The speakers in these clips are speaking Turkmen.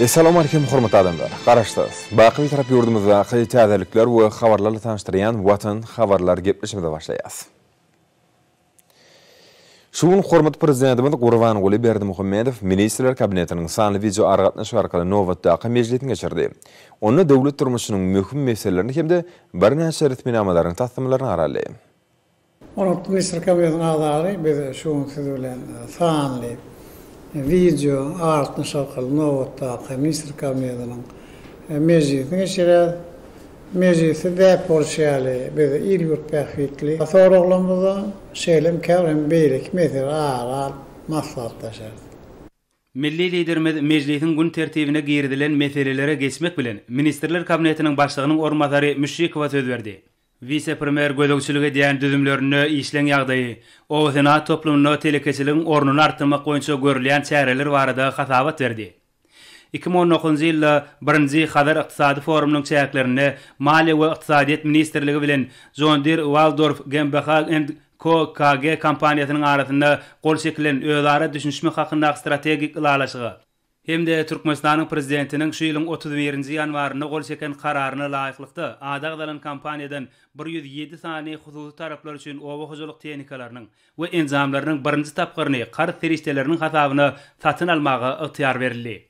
Essalawmalikim hormatly adamlar! Garaşsyz, baky Bitarap ýurdumyzdaky täzelikler we habarlarla tanyşdyrýan Watan habarlar gepleşigimize başlaýas. Şu gün hormatly Prezidentimiz Gurbanguly Berdimuhamedow Ministrler Kabinetiniň sanly wideoaragatnaşyk arkaly nobatdaky mejlisini geçirdi. Onda döwlet durmuşynyň möhüm meselelerini hem-de birnäçe resminamalaryň taslamalaryna garaldy. Hormatly Ministrler Kabinetiniň agzalary, biz şu gün siz bilen sanly wideo aragatnaşyk arkaly nobatdaky Ministrler Kabinetiniň mejlisini geçirýäris. Mejlisde däp bolşy ýaly, biz il-ýurt bähbitli soraglarymyza, şeýle hem käbir hem beýleki meseleleri ara alyp maslahatlaşarys. Milli Liderimiz mejlisiň gün tertibine girizilen meselelere geçmek bilen, Ministrler Kabinetiniň Başlygynyň orunbasary Müşşikowa söz berdi. Wise-premýer gözegçilik edýän düzümlerinde işleň ýagdaýy, obasenagat toplumynda telekeçiligiň ornuny artdyrmak boýunça görülýän çäreler barada hasabat berdi. 2019-njy ýylda birinji Hazar ykdysady forumynyň çäklerinde Maliýe we ykdysadyýet ministrligi bilen John Deere Walldorf GmbH and Co. KG kompaniýasynyň arasynda gol çekilen özara düşünişmek hakyndaky strategik ylalaşyga hem-de Türkmenistanyň Prezidentiniň şu ýylyň 31-nji ýanwarynda gol çeken Kararyna laýyklykda ady agzalan kompaniýadan 107 sany hususy taraplar üçin oba hojalyk tehnikalarynyň we enjamlarynyň birinji tapgyryny karz serişdeleriniň hasabyna satyn almaga ygtyýar berildi.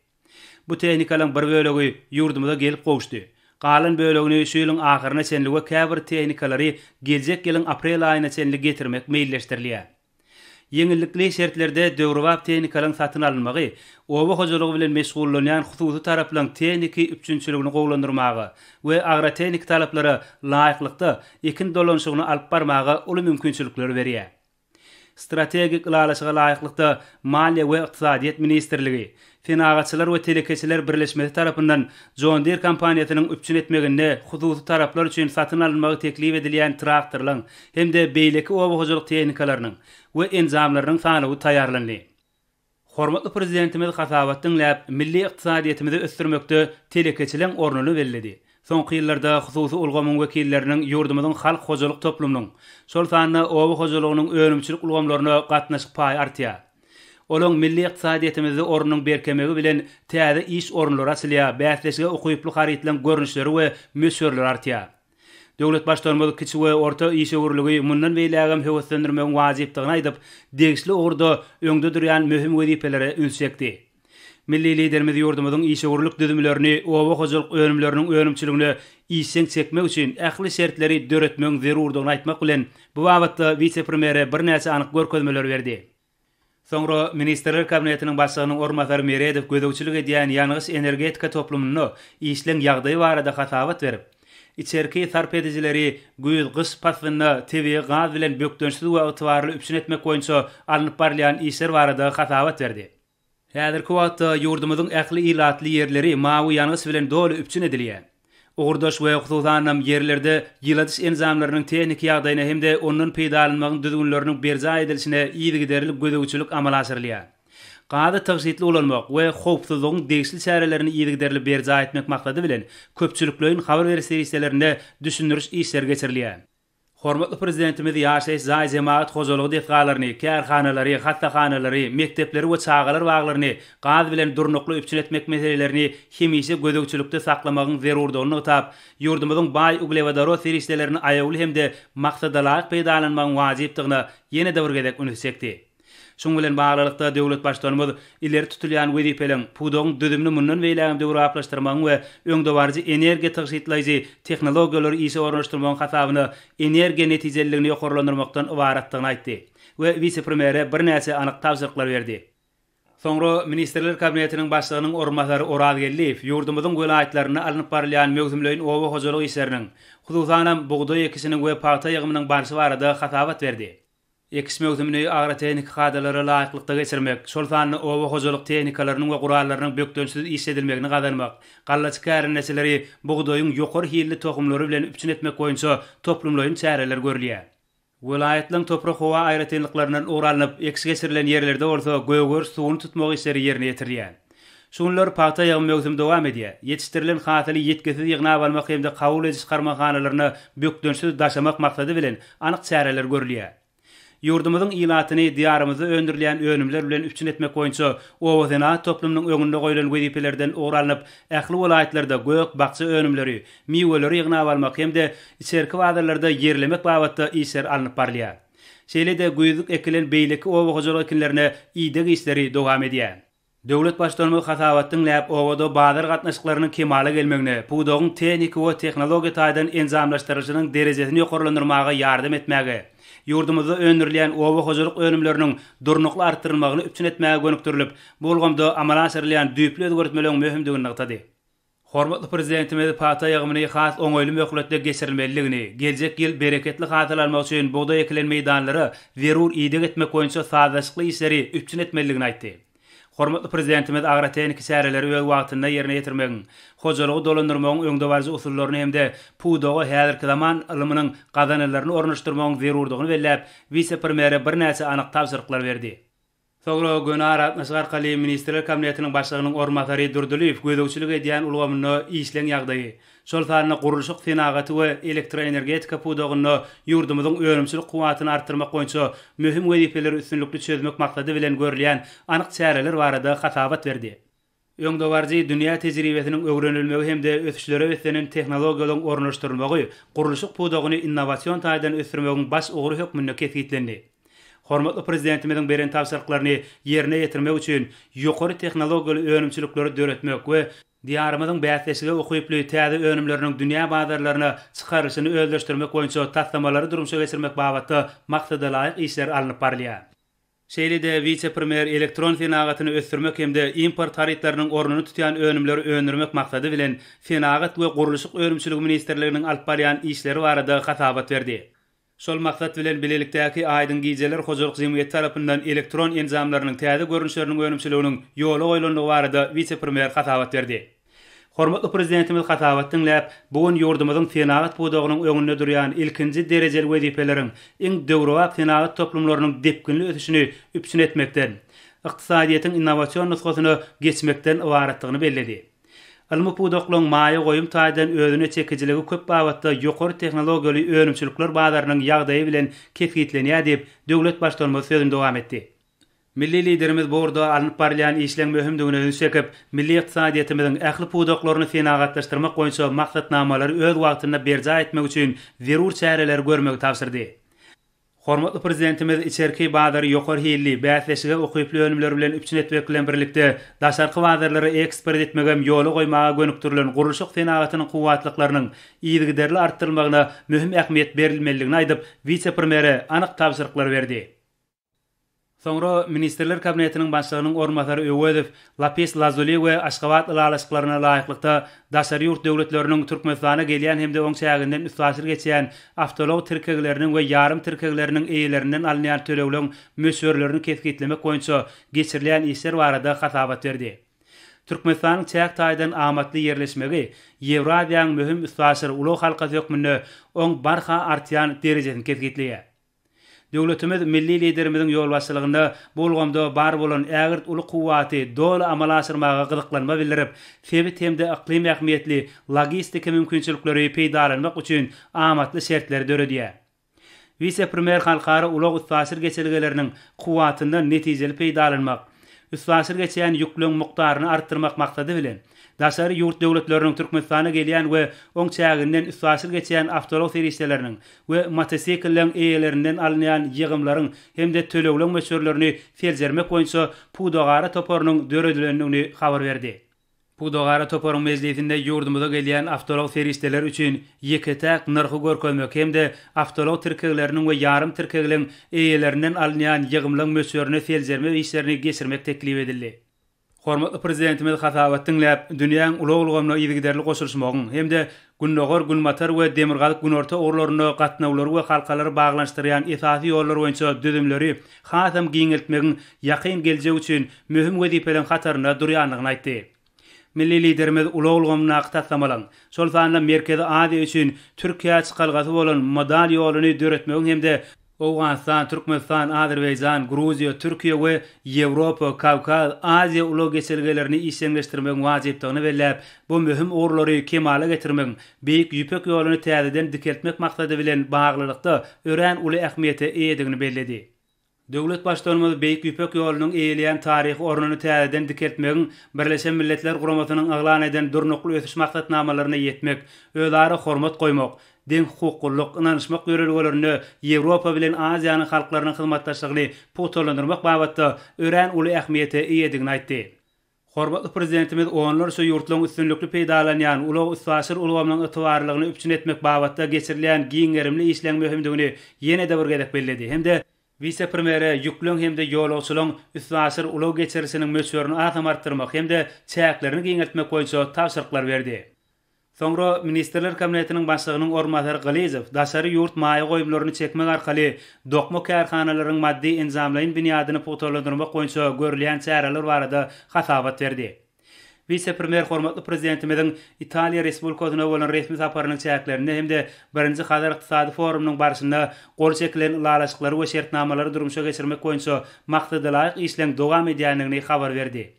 Bu tehnikalaryň bir bölegi ýurdumyza gelip gowuşdy. Galan bölegini şu ýylyň ahyryna çenli we käbir tehnikalary geljek ýylyň aprel aýyna çenli getirmek meýilleşdirilýär. Ýeňillikli şertlerde döwrebap tehnikalaryň satyn alynmagy oba hojalygy bilen meşgullanýan hususy taraplaryň tehniki üpjünçiligini gowulandyrmaga we agrotehniki talaplara laýyklykda ekin dolanyşygyny alyp barmaga uly mümkinçilikleri berýär. Strategik ylalaşyga laýyklykda Maliýe we ykdysadyýet ministrligi, Senagatçylar we telekeçiler birleşmesi tarapyndan John Deere kompaniýasynyň üpjün etmeginde hususy taraplar üçin satyn alynmagy teklip edilýän traktorlaryň hem-de beýleki oba hojalyk tehnikalarynyň we enjamlarynyň sanawy taýýarlandy. Hormatly Prezidentimiz hasabat diňläp, milli ykdysadyýetimizi ösdürmekde telekeçileň ornuny belledi. Soňky ýyllarda hususy ulgamyň wekilleriniň ýurdumyzyň halk hojalyk toplumynyň, şol sanda oba hojalygynyň önümçilik ulgamlaryna gatnaşyk paýy artýar. Olaň milli ykdysadyýetimizde ornunyň berkemegi bilen täze iş orunlary açylýar, bäsleşige ukyply harytlaryň görnüşleri we möçberleri artýar. Döwlet Baştutanymyz kiçi we orta işewürligi mundan beýlägem höweslendirmegiň wajypdygyny aýdyp, degişli ugurda öňde durýan möhüm wezipelere üns çekdi. Milli Liderimiz ýurdumyzyň işewürlik düzümlerini oba hojalyk önümleriniň önümçiligine işjeň çekmek üçin ähli şertleri döretmegiň zerurdygyny aýtmak bilen, bu babatda wise-premýere birnäçe anyk görkezmeleri berdi. Soňra Ministrler Kabinetiniň Başlygynyň orunbasary Meredow gözegçilik edýän ýangyç-energetika toplumynda işleň ýagdaýy barada hasabat berip, içerki sarp edijileri güýz-gyş paslynda tebigy gaz bilen bökdençsiz we ygtybarly üpjün etmek boýunça alnyp barylýan işler barada hasabat berdi. Häzirki wagtda ýurdumyzyň ähli ilatly ýerleri mawy ýangyç bilen doly üpjün edilýär. Ugurdaş we hususanam ýerlerde ýyladyş enjamlarynyň tehniki ýagdaýyna hem-de ondan peýdalanmagyň düzgünleriniň berjaý edilişine yzygiderli gözegçilik amala aşyrylýar. Gazy tygşytly ulanmak we howpsuzlygyň degişli çärelerini yzygiderli berjaý etmek maksady bilen köpçülikleýin habar beriş serişdelerinde düşündiriş işleri geçirilýär. Hormatly Prezidentimiz ýaşaýyş jaý-jemagat hojalygy desgalaryny, kärhanalary, hassahanalary, mekdepleri we çagalar baglaryny gaz bilen durnukly üpjün etmek meselelerini hemişe gözegçilikde saklamagyň zerurdygyny nygtap, ýurdumyzyň baý uglewodorod serişdelerini aýawly hem-de maksadalaýyk peýdalanmagyň wajypdygyna ýene-de bir gezek ünsi çekdi. Şunuň bilen baglylykda, döwlet Baştutanymyz ileri tutulýan wezipeleriň, pudagyň düzümini mundan beýlägem döwrebaplaşdyrmagyň we öňdebaryjy energiýa tygşytlaýjy tehnologiýalary işe ornaşdyrmagyň hasabyna energiýa netijeliligini ýokarlandyrmakdan ybaratdygyny aýtdy we wise-premýere birnäçe anyk tabşyryklar berdi. Soňra Ministrler Kabinetiniň Başlygynyň orunbasary Oraz Geldiýew ýurdumyzyň welaýatlarynda alnyp barylýan möwsümleýin oba hojalyk işleriniň, hususanam, bugdaý ekişiniň we pagta ýygymynyň barşy barada hasabat berdi. Ekiş möwsümini agrotehniki kadalara laýyklykda geçirmek, şol sanda oba hojalyk tehnikalarynyň we gurallarynyň bökdençsiz işledilmegini gazanmak, gallaçy kärendeçileri bugdaýyň ýokary hilli tohumlary bilen üpjün etmek boýunça toplumlaýyn çäreler görülýär. Welaýatlaryň toprak-howa aýratynlyklaryndan ugur alnyp, ekiş geçirilen ýerlerde bolsa gögeriş suwuny tutmak işleri ýerine ýetirilýär. Şu günler pagta ýygym möwsümi dowam edýär. Ýetişdirilen hasyly ýitgisiz ýygnap almak hem-de kabul ediş harmanhanalaryna bökdençsiz daşamak maksady bilen anyk çäreler görülýär. Ýurdumyzyň ilatyny Diýarymyzda öndürilýän önümler bilen üpjün etmek boýunça obasenagat toplumynyň öňünde goýlan wezipelerden ugur alnyp, ähli welaýatlarda gök-bakja önümleri, miweleri ýygnap almak hem-de içerki bazarlarda ýerlemek babatda işler alnyp barylýar. Şeýle-de güýzlük ekilen beýleki oba hojalyk ekinlerine ideg işleri dowam edýär. Döwlet Baştutanymyz hasabat diňläp, obada bazar gatnaşyklarynyň kemala gelmegine, pudagyň tehniki we tehnologiýa taýdan enjamlaşdyrylyşynyň derejesini ýokarlandyrmaga ýardam etmäge, ýurdumyzda öndürilýän oba hojalyk önümleriniň durnukly artdyrylmagyny üpjün etmäge gönükdirilip, bu ulgamda amala aşyrylýan düýpli özgertmeleriň möhümdigini nygtady. Hormatly Prezidentimiz pagta ýygymyny has oňaýly möhletde geçirilmelidigini, geljek ýyl bereketli hasyl almak üçin bugdaý ekilen meýdanlara zerur ideg etmek boýunça sazlaşykly işleri üpjün etmelidigini aýtdy. Hormatly Prezidentimiz agrotehniki çäreleri öz wagtynda ýerine ýetirmegiň, hojalygy dolandyrmagyň öňdebaryjy usullaryny hem-de pudaga häzirki zaman ylmynyň gazananlaryny ornaşdyrmagyň zerurdygyny belläp, wise-premýere birnäçe anyk tabşyryklar berdi. Soňra göni aragatnaşyk arkaly Ministrler Kabinetiniň Başlygynyň orunbasary Durdylyýew gözegçilik edýän ulgamynda işleň ýagdaýy, şol sanda gurluşyk senagaty we elektroenergetika pudagynda ýurdumyzyň önümçilik kuwwatyny artdyrmak boýunça möhüm wezipeleri üstünlikli çözmek maksady bilen görülýän anyk çäreler barada hasabat berdi. Öňdebaryjy dünýä tejribesiniň öwrenilmegi hem-de ösüşlere beslenen tehnologiýalaryň ornaşdyrylmagy gurluşyk pudagyny innowasion taýdan ösdürmegiň baş ugry hökmünde kesgitlendi. Hormatly Prezidentimiziň beren tabşyryklaryny ýerine ýetirmek üçin ýokary tehnologiýaly önümçilikleri döretmek we Diýarymyzyň bäsleşige ukyply täze önümleriniň dünýä bazarlaryna çykarylyşyny özleşdirmek boýunça taslamalary durmuşa geçirmek babatda maksadalaýyk işler alnyp barylýar. Şeýle-de, wise-premýer elektron senagatyny ösdürmek hem-de import harytlarynyň ornuny tutýan önümleri öndürmek maksady bilen, Senagat we gurluşyk önümçiligi ministrliginiň alyp barýan işleri barada hasabat berdi. Şol maksat bilen, bilelikdäki Aýdyň gijeler hojalyk jemgyýeti tarapyndan elektron enjamlarynyň täze görnüşleriniň önümçiliginiň ýola goýlandygy barada wise-premýer hasabat berdi. Hormatly Prezidentimiz hasabat diňläp, bu gün ýurdumyzyň senagat pudagynyň öňünde durýan ilkinji derejeli wezipeleriň iň döwrebap senagat toplumlarynyň depginli ösüşini üpjün etmekden, ykdysadyýetiň innowasion nusgasyna geçmekden ybaratdygyny belledi. Ylmy pudaklaryň maýa goýum taýdan özüne çekijiligi köp babatda ýokary tehnologiýaly önümçilikler bazarynyň ýagdaýy bilen kesgitlenýär diýip, döwlet Baştutanymyz sözüni dowam etdi. Milli Liderimiz bu ugurda alnyp barylýan işleň möhümdigine üns çekip, milli ykdysadyýetimiziň ähli pudaklaryny senagatlaşdyrmak boýunça maksatnamalary öz wagtynda berjaý etmek üçin zerur çäreleri görmegi tabşyrdy. Hormatly Prezidentimiz içerki bazary ýokary hilli, bäsleşige ukyply önümler bilen üpjün etmek bilen birlikde, daşarky bazarlara eksport etmegem ýola goýmaga gönükdirilen gurluşyk senagatynyň kuwwatlyklarynyň yzygiderli artdyrylmagyna möhüm ähmiýet berilmelidigini aýdyp, wise-premýere anyk tabşyryklary berdi. Soňra Ministrler Kabinetiniň Başlygynyň orunbasary Öwezow Lapis Lazuli we Aşgabat ylalaşyklaryna laýyklykda daşary ýurt döwletleriniň Türkmenistana gelýän hem-de oň çäginden üstaşyr geçýän awtoulag tirkegleriniň we ýarym tirkegleriniň eýelerinden alynýan tölegleň möçberlerini kesgitlemek boýunça geçirilýän işler barada hasabat berdi. Türkmenistanyň çäk taýdan amatly ýerleşmegi Ýewraziýaň möhüm üstaşyr ulag halkasy hökmünde oň barha artýan derejesini kesgitleýär. Döwletimiz milli Liderimiziň ýolbaşçylygynda bu ulgamda bar bolan ägirt uly kuwwaty doly amala aşyrmaga gyzyklanma bildirip, sebit hem-de yklym ähmiýetli logistiki mümkinçilikleri peýdalanmak üçin amatly şertleri döredýär. Wise-premýer halkara ulag-üstaşyr geçelgeleriniň kuwwatyndan netijeli peýdalanmak, üstaşyr geçýän ýükleň mukdaryny artdyrmak maksady bilen, daşary ýurt döwletleriniň Türkmenistana gelýän we oň çäginden üstaşyr geçýän awtoulag serişdeleriniň we motosiklleriň eýelerinden alynýan ýygymlaryň hem-de tölegleň möçberlerini seljermek boýunça pudagara toparynyň döredilendigini habar berdi. Pudagara toparyň mejlisinde ýurdumyza gelýän awtoulag serişdeleri üçin ýeke-täk nyrhy görkezmek hem-de awtoulag tirkegleriniň we ýarym tirkegliň eýelerinden alynýan ýygymlaň möçberine seljerme işlerini geçirmek teklip edildi. Hormatly Prezidentimiz hasabat diňläp, dünýäň ulag ulgamyna yzygiderli goşulyşmagyň hem-de Gündogar, Günbatar we Demirgazyk, Günorta ugurlarynda gatnawlary we halkalary baglanyşdyrýan esasy ýollar boýunça düzümleri hasam giňeltmegiň ýakyn geljek üçin möhüm wezipeleriň hatarynda durýandygyny aýtdy. Milli Liderimiz ulag ulgamyndaky taslamalaryň, şol sanda Merkezi Aziýa üçin Türkiýä çykalgasy bolan modal ýoluny döretmegiň hem-de. Owganystan, Türkmenistan, Azerbaýjan, Gruziýa, Türkiýe we Ýewropa, Kawkaz, Aziýa ulag geçelgelerini işjeňleşdirmegiň wajypdygyny belläp, bu möhüm ugurlary kemala getirmegiň Beýik Ýüpek ýoluny täzeden dikeltmek maksady bilen baglylykda örän uly ähmiýete eýedigini belledi. Döwlet Baştutanymyz Beýik Ýüpek ýolunyň eýeleýän taryhy ornuny täzeden dikeltmegiň Birleşen Milletler Guramasynyň yglan eden Durnukly ösüş maksatnamalaryna ýetmek, özara hormat goýmak, deňhukuklylyk, ynanyşmak ýörelgelerinde Ýewropa bilen Aziýanyň halklarynyň hyzmatdaşlygyny pugtalandyrmak babatda örän uly ähmiýete eýedigini aýtdy. Hormatly Prezidentimiz onlarça ýurtlaryň üstünlikli peýdalanýan ulag-üstaşyr ulgamynyň ygtybarlylygyny üpjün etmek babatda geçirilýän giň gerimli işleň möhümdigini ýene-de bir gezek belledi hem-de wise-premýere ýükleň hem-de ýolagçylaryň üstaşyr ulag geçirilişiniň möçberini hasam artdyrmak hem-de çäklerini giňeltmek boýunça tabşyryklar berdi. Soňra Ministrler Kabinetiniň Başlygynyň orunbasary Gylyjow daşary ýurt maýa goýumlaryny çekmek arkaly dokma kärhanalaryň maddy-enjamlaýyn binýadyny pugtalandyrmak boýunça görülýän çäreler barada hasabat berdi. Wise-premýer hormatly Prezidentimiziň Italiýa Respublikasyna bolan resmi saparynyň çäklerinde hem-de Birinji Hazar ykdysady forumynyň barşynda gol çekilen ylalaşyklary we şertnamalary durmuşa geçirmek boýunça maksadalaýyk işleň dowam edýändigini habar berdi.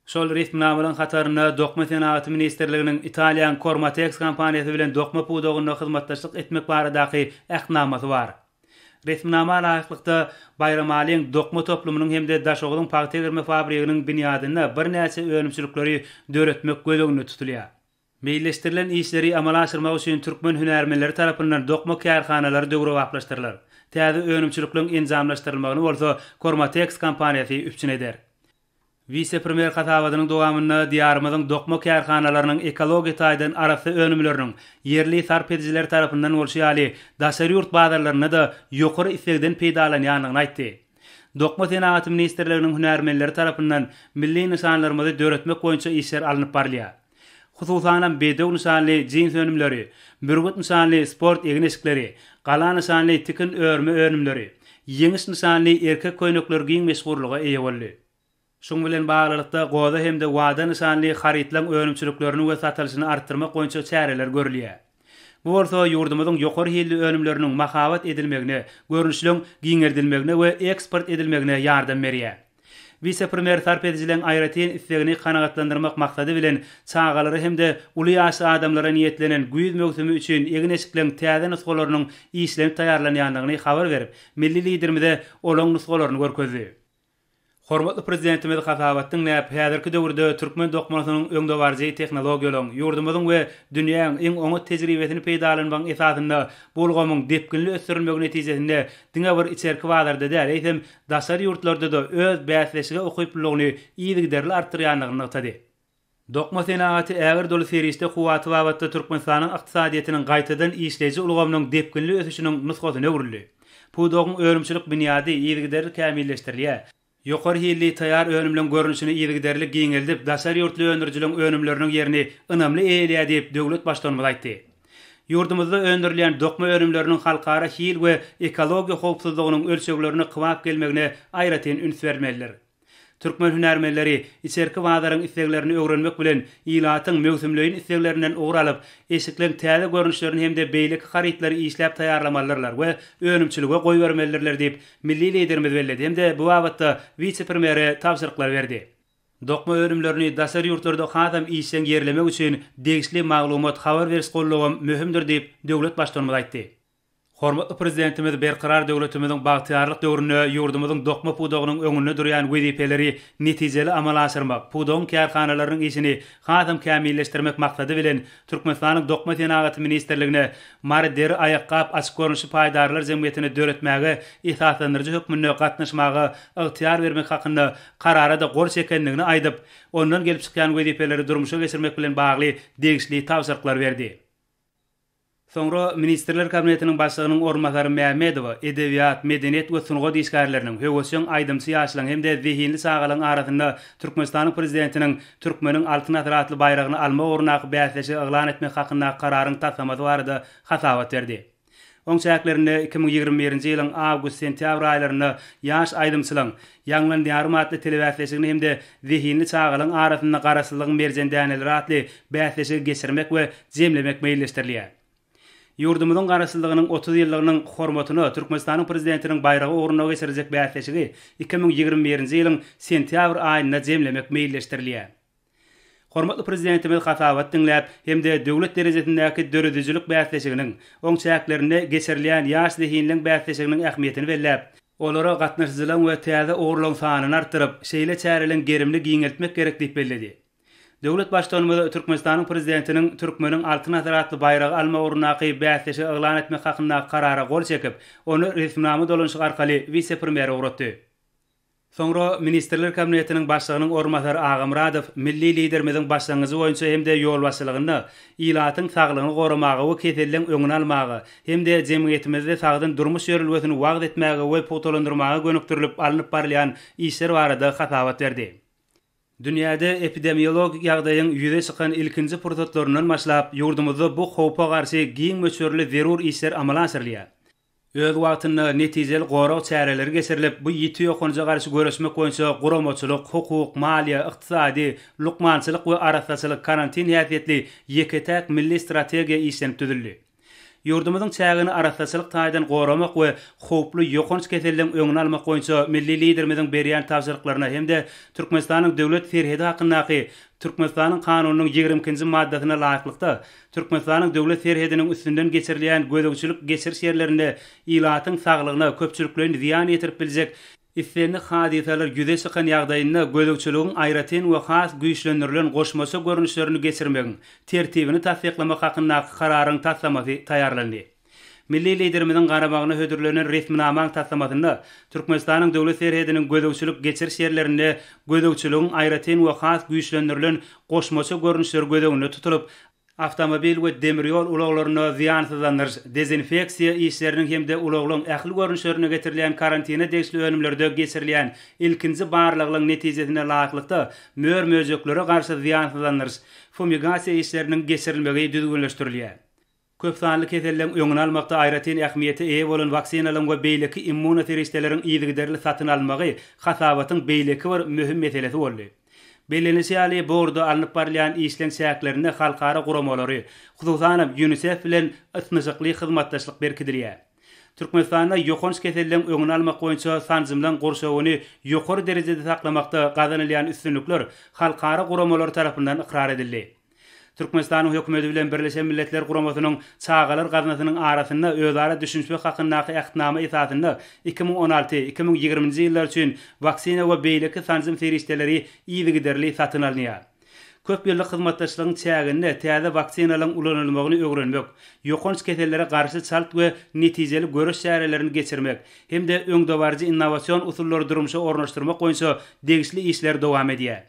Şol resminamalaryň hatarynda Dokma senagaty ministrliginiň Italiýanyň Cormatex kompaniýasy bilen dokma pudagynda hyzmatdaşlyk etmek baradaky Ähtnamasy bar. Resminama laýyklykda, Baýramalyň dokma toplumynyň hem-de Daşoguzyň pagta egirme fabriginiň binýadynda birnäçe önümçilikleri döretmek göz öňünde tutulýar. Meýilleşdirilen işleri amala aşyrmak üçin türkmen hünärmenleri tarapyndan dokma kärhanalary döwrebaplaşdyrylar. Täze önümçilikleriň enjamlaşdyrylmagyny bolsa Cormatex kompaniýasy üpjün eder. Wise-premýer hasabatynyň dowamynda Diýarymyzyň dokma kärhanalarynyň ekologiýa taýdan arassa önümleriniň ýerli sarp edijiler tarapyndan bolşy ýaly, daşary ýurt bazarlarynda-da ýokary islegden peýdalanýandygyny aýtdy. Dokma senagaty ministrliginiň hünärmenleri tarapyndan milli nyşanlarymyzy döretmek boýunça işler alnyp barylýar. Hususanam, Bedew nyşanly jins önümleri, Bürgüt nyşanly sport egin-eşikleri, Gala nyşanly tikin örme önümleri, Ýeňiş nyşanly erkek köýnekleri giň meşhurlyga eýe boldy. Şuň bilen baglylykda, Goza hem-de Wada nyşanly harytlaryň önümçiliklerini we satylyşyny artdyrmak boýunça çäreler görülýär. Bu bolsa ýurdumyzyň ýokary hilli önümleriniň mahabat edilmegine, görnüşleň giňeldilmegine we eksport edilmegine ýardam berýär. Wise-premýer sarp edijileriň aýratyn islegini kanagatlandyrmak maksady bilen, çagalara hem-de uly ýaşly adamlara niýetlenen güýz möwsümi üçin egin-eşikleň täze nusgalarynyň işlenip taýýarlanýandygyny habar berip, milli Liderimize olaň nusgalaryny görkezdi. Hormatly Prezidentimiz hasabat diňläp, häzirki döwürde türkmen dokmasynyň öňdebaryjy tehnologiýalaryň, ýurdumyzyň we dünýäň iň oňat tejribesini peýdalanmagyň esasynda bu ulgamyň depginli ösdürilmegi netijesinde diňe bir içerki bazarda däl, eýsem, daşary ýurtlarda-da öz bäsleşige ukyplylygyny yzygiderli artdyrýandygyny nygtady. Dokma senagaty ägirt uly serişde kuwwaty babatda Türkmenistanyň ykdysadyýetiniň gaýtadan işleýji ulgamynyň depginli ösüşiniň nusgasyna öwrüldi. Pudagyň önümçilik binýady yzygiderli kämilleşdirilýär. Ýokary hilli taýýar önümleň görnüşini yzygiderli giňeldip, daşary ýurtly öndürijileriň önümleriniň ýerini ynamly eýeleýär diýip, döwlet Baştutanymyz aýtdy. Ýurdumyzda öndürilýän dokma önümleriniň halkara hil we ekologiýa howpsuzlygynyň ölçeglerine kybap gelmegine aýratyn üns berilmelidir. Türkmen hünärmenleri içerki bazaryň isleglerini öwrenmek bilen, ilatyň möwsümleýin isleglerinden ugur alyp, eşikleň täze görnüşlerini hem-de beýleki harytlary işläp taýýarlamalydyrlar we önümçilige goýbermelidirler diýip, milli Liderimiz belledi hem-de bu babatda wise-premýere tabşyryklar berdi. Dokma önümlerini daşary ýurtlarda hasam işjeň ýerlemek üçin degişli maglumat, habar beriş gollagam möhümdir diýip, döwlet Baştutanymyz aýtdy. Hormatly Prezidentimiz Berkarar döwletimiziň bagtyýarlyk döwründe ýurdumyzyň dokma pudagynyň öňünde durýan wezipeleri netijeli amala aşyrmak, pudagyň kärhanalarynyň işini hasam kämilleşdirmek maksady bilen, Türkmenistanyň Dokma senagaty ministrligine Mary deri aýakgap açyk görnüşli paýdarlar jemgyýetini döretmäge esaslandyryjy hökmünde gatnaşmaga ygtyýar bermek hakynda Karara-da gol çekendigini aýdyp, ondan gelip çykýan wezipeleri durmuşa geçirmek bilen bagly degişli tabşyryklary berdi. Soňra Ministrler Kabinetiniň Başlygynyň orunbasary Mämmedowa edebiýat, medeniýet we sungat işgärleriniň, höwesjeň aýdymçy ýaşlaryň hem-de zehinli çagalaryň arasynda Türkmenistanyň Prezidentiniň Türkmeniň Altyn asyry atly baýragyny almak ugrundaky bäsleşigi yglan etmek hakyndaky Kararyň taslamasy barada hasabat berdi. Oň çäklerinde 2021-nji ýylyň awgust-sentýabr aýlarynda ýaş aýdymçylaryň Ýaňlan Diýarym atly telebäsleşigini hem-de zehinli çagalaryň arasynda Garaşsyzlygyň merjen däneleri atly bäsleşigi geçirmek we jemlemek meýilleşdirilýär. Ýurdumyzyň Garaşsyzlygynyň 30 ýyllygynyň hormatyna Türkmenistanyň Prezidentiniň baýragy ugrunda geçiriljek bäsleşigi 2021-nji ýylyň sentýabr aýynda jemlemek meýilleşdirilýär. Hormatly Prezidentimiz hasabat diňläp hem-de döwlet derejesindäki döredijilik bäsleşiginiň, oň çäklerinde geçirilýän ýaş zehinleň bäsleşiginiň ähmiýetini belläp, olara gatnaşyjylaryň we täze ugurlaryň sanyny artdyryp, şeýle çäreleň gerimini giňeltmek gerek diýip belledi. Döwlet Baştutanymyz Türkmenistanyň Prezidentiniň Türkmeniň Altyn asyry atly baýragy almak ugrundaky bäsleşigi yglan etmek hakyndaky Karara gol çekip, ony resminama dolanyşyk arkaly wise-premýere ugratdy. Soňra Ministrler Kabinetiniň Başlygynyň orunbasary Agamyradow milli Liderimiziň başlangyjy boýunça hem-de ýolbaşçylygynda ilatyň saglygyny goramaga we keselleň öňüni almaga hem-de jemgyýetimizde sagdyn durmuş ýörelgesini wagyz etmäge we pugtalandyrmaga gönükdirilip alnyp barylýan işler barada hasabat berdi. Dünýäde epidemiologik ýagdaýyň ýüze çykan ilkinji pursatlaryndan başlap, ýurdumyzda bu howpa garşy giň möçberli zerur işler amala aşyrylýar. Öz wagtynda netijeli gorag çäreleri geçirilip, bu ýiti ýokanja garşy göreşmek boýunça guramaçylyk, hukuk, maliýe, ykdysady, lukmançylyk we arassaçylyk, karantin häsiýetli ýeke-täk milli strategiýa işlenip düzüldi. Ýurdumyzyň çägini arassaçylyk taýdan goramak we howply ýokanç keselleň öňüni almak boýunça milli Liderimiziň berýän tabşyryklaryna hem-de Türkmenistanyň Döwlet serhedi hakyndaky Türkmenistanyň Kanunynyň 22-nji maddasyna laýyklykda Türkmenistanyň Döwlet serhediniň üstünden geçirilýän gözegçilik-geçiriş ýerlerinde ilatyň saglygyna köpçülikleýin zyýan ýetirip biljek islendik hadysalar ýüze çykan ýagdaýynda gözegçiligiň aýratyn we has güýçlendirilen goşmaça görnüşlerini geçirmegiň Tertibini tassyklamak hakyndaky Kararyň taslamasy taýýarlandy. Milli Liderimiziň garamagyna hödürlenen resminamaň taslamasynda Türkmenistanyň Döwlet serhediniň gözegçilik-geçiriş ýerlerinde gözegçiligiň aýratyn we has güýçlendirilen goşmaça görnüşleri göz öňünde tutulyp, awtomobil we demir ýol ulaglarynda zyýansyzlandyryş, dezinfeksiýa, işleriniň hem-de ulaglaryň ähli görnüşlerinde getirilýän karantine degişli önümlerde geçirilýän ilkinji barlaglaryň netijesine laýyklykda mör-möjeklere garşy zyýansyzlandyryş, fumigasiýa işleriniň geçirilmegi düzgünleşdirilýär. Köp sanly keselleň öňüni almakda aýratyn ähmiýete eýe bolan waksinalaryň we beýleki immunoserişdeleriň yzygiderli satyn alynmagy hasabatyň beýleki bir möhüm meselesi boldy. Bellenilişi ýaly, bu ugurda alnyp barylýan işleň çäklerinde halkara guramalary, hususanam, Ýunisef bilen ysnyşykly hyzmatdaşlyk berkidilýär. Türkmenistanda ýokanç keselleň öňüni almak boýunça sanjymlaň gurşawyny ýokary derejede saklamakda gazanylýan üstünlikler halkara guramalary tarapyndan ykrar edildi. Türkmenistanyň Hökümeti bilen Birleşen Milletler Guramasynyň Çagalar gaznasynyň arasynda özara düşünişmek hakyndaky Ähtnama esasynda 2016, 2020-nji ýyllar üçin waksina we beýleki sanjym serişdeleri yzygiderli satyn alynýar. Köp ýyllyk hyzmatdaşlygyň çäginde täze waksinalaryň ulanylmagyny öwrenmek, ýokanç kesellere garşy çalt we netijeli göreş çärelerini geçirmek hem-de öňdebaryjy innowasion usullary durmuşa ornaşdyrmak boýunça degişli işler dowam edýär.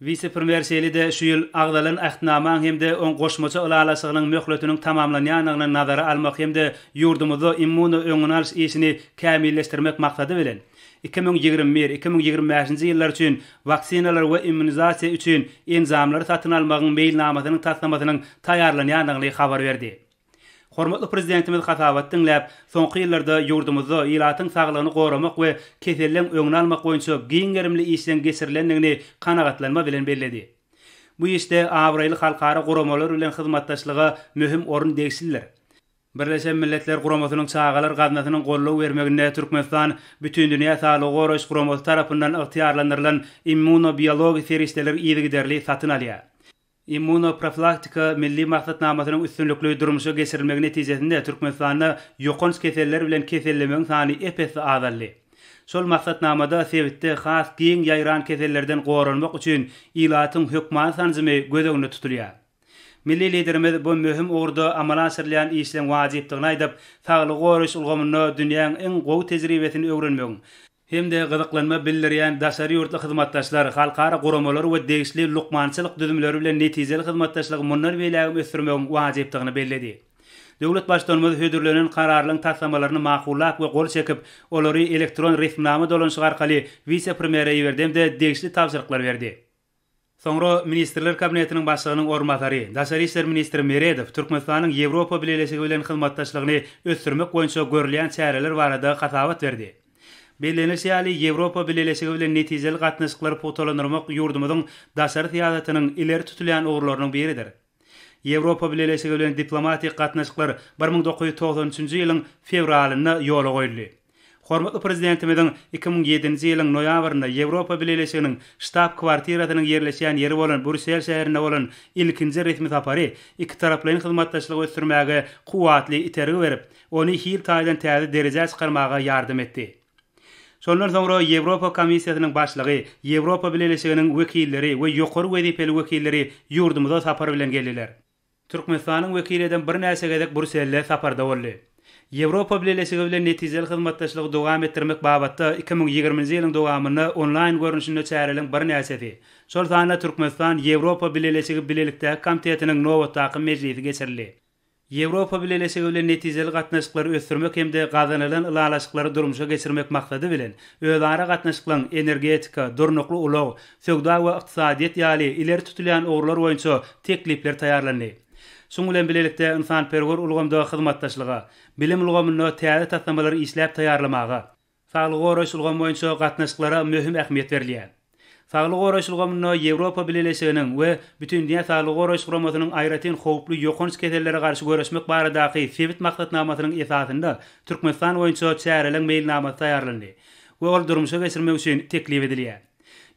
Wise-premýer şeýle-de şu ýyl agzalan Ähtnamaň hem-de oň goşmaça ylalaşygynyň möhletiniň tamamlanýandygyny nazara almak hem-de ýurdumyzda immuno-öňüni alyş işini kämilleşdirmek maksady bilen, 2021, 2025-nji ýyllar üçin waksinalar we immunizasiýa üçin enjamlary satyn almagyň meýilnamasynyň taslamasynyň taýýarlanýandygyny habar berdi. Hormatly Prezidentimiz hasabat diňläp, soňky ýyllarda ýurdumyzda ilatyň saglygyny goramak we keselleň öňüni almak boýunça giň gerimli işleň geçirilendigini kanagatlanma bilen belledi. Bu işde abraýly halkara guramalar bilen hyzmatdaşlyga möhüm orun degişlidir. Birleşen Milletler Guramasynyň Çagalar gaznasynyň goldaw bermeginde Türkmenistan Bütindünýä Saglygy Goraýyş Guramasy tarapyndan ygtyýarlandyrylan immunobiologik serişdeleri yzygiderli satyn alýar. Immunoprofilaktika milli maksatnamasynyň üstünlikli durmuşa geçirilmegi netijesinde Türkmenistanda ýokanç keseller bilen kesellemegiň sany ep-esli azaldy. Şol maksatnamada sebitde has giň ýaýran kesellerden goranmak üçin ilatyň hökmany sanjymy göz öňünde tutulýar. Milli Liderimiz bu möhüm ugurda amala aşyrylýan işleň wajypdygyny aýdyp, saglygy goraýyş ulgamynda dünýäň iň gowy tejribesini öwrenmegiň, hem-de gyzyklanma bildirýän daşary ýurtly hyzmatdaşlar, halkara guramalar we degişli lukmançylyk düzümleri bilen netijeli hyzmatdaşlygy mundan beýlägem ösdürmegiň wajypdygyny belledi. Döwlet Baştutanymyz hödürlenen Kararlaryň taslamalaryny makullap we gol çekip, olary elektron resminama dolanyşygy arkaly wise-premýere iberdi hem-de degişli tabşyryklary berdi. Soňra Ministrler Kabinetiniň Başlygynyň orunbasary, daşary işler ministri Meredow Türkmenistanyň Ýewropa Bileleşigi bilen hyzmatdaşlygyny ösdürmek boýunça görülýän çäreler barada hasabat berdi. Bellenilişi ýaly, Ýewropa Bileleşigi bilen netijeli gatnaşyklary pugtalandyrmak ýurdumyzyň daşary syýasatynyň ileri tutulýan ugurlarynyň biridir. Ýewropa Bileleşigi bilen diplomatik gatnaşyklar 1993-nji ýylyň fewralynda ýola goýuldy. Hormatly Prezidentimiziň 2007-nji ýylyň noýabrynda Ýewropa Bileleşiginiň ştab-kwartirasynyň ýerleşýän ýeri bolan Brýussel şäherinde bolan ilkinji resmi sapary ikitaraplaýyn hyzmatdaşlygy ösdürmäge kuwwatly itergi berip, ony hil taýdan täze derejä çykarmaga ýardam etdi. Şondan soňra Ýewropa Komissiýasynyň başlygy, Ýewropa Bileleşiginiň wekilleri we ýokary wezipeli wekilleri ýurdumyza sapar bilen geldiler. Türkmenistanyň wekili edem birnäçe gezek Brýusselde saparda boldy. Ýewropa Bileleşigi bilen netijeli hyzmatdaşlygy dowam etdirmek babatda 2020-nji ýylyň dowamynda onlaýn görnüşinde çäreleriň birnäçesi, şol sanda Türkmenistan, Ýewropa Bileleşigi bilelikdäki komitetiniň nobatdaky mejlisi geçirildi. Ýewropa Bileleşigi bilen netijeli gatnaşyklary ösdürmek hem-de gazanylan ylalaşyklary durmuşa geçirmek maksady bilen, özara gatnaşyklaryň energetika, durnukly ulag, söwda we ykdysadyýet ýaly ileri tutulýan ugurlar boýunça teklipler taýýarlandy. Şunuň bilen bilelikde, ynsanperwer ulgamda hyzmatdaşlyga, bilim ulgamynda täze taslamalary işläp taýýarlamaga, Saglygy goraýyş ulgamy boýunça gatnaşyklara möhüm ähmiýet berilýär. Saglygy goraýyş ulgamynda Ýewropa Bileleşiginiň we Bütindünýä Saglygy Goraýyş Guramasynyň aýratyn howply ýokanç kesellere garşy göreşmek baradaky sebit maksatnamasynyň esasynda Türkmenistan boýunça çäreleň meýilnamasy taýýarlandy we ol durmuşa geçirmek üçin teklip edilýär.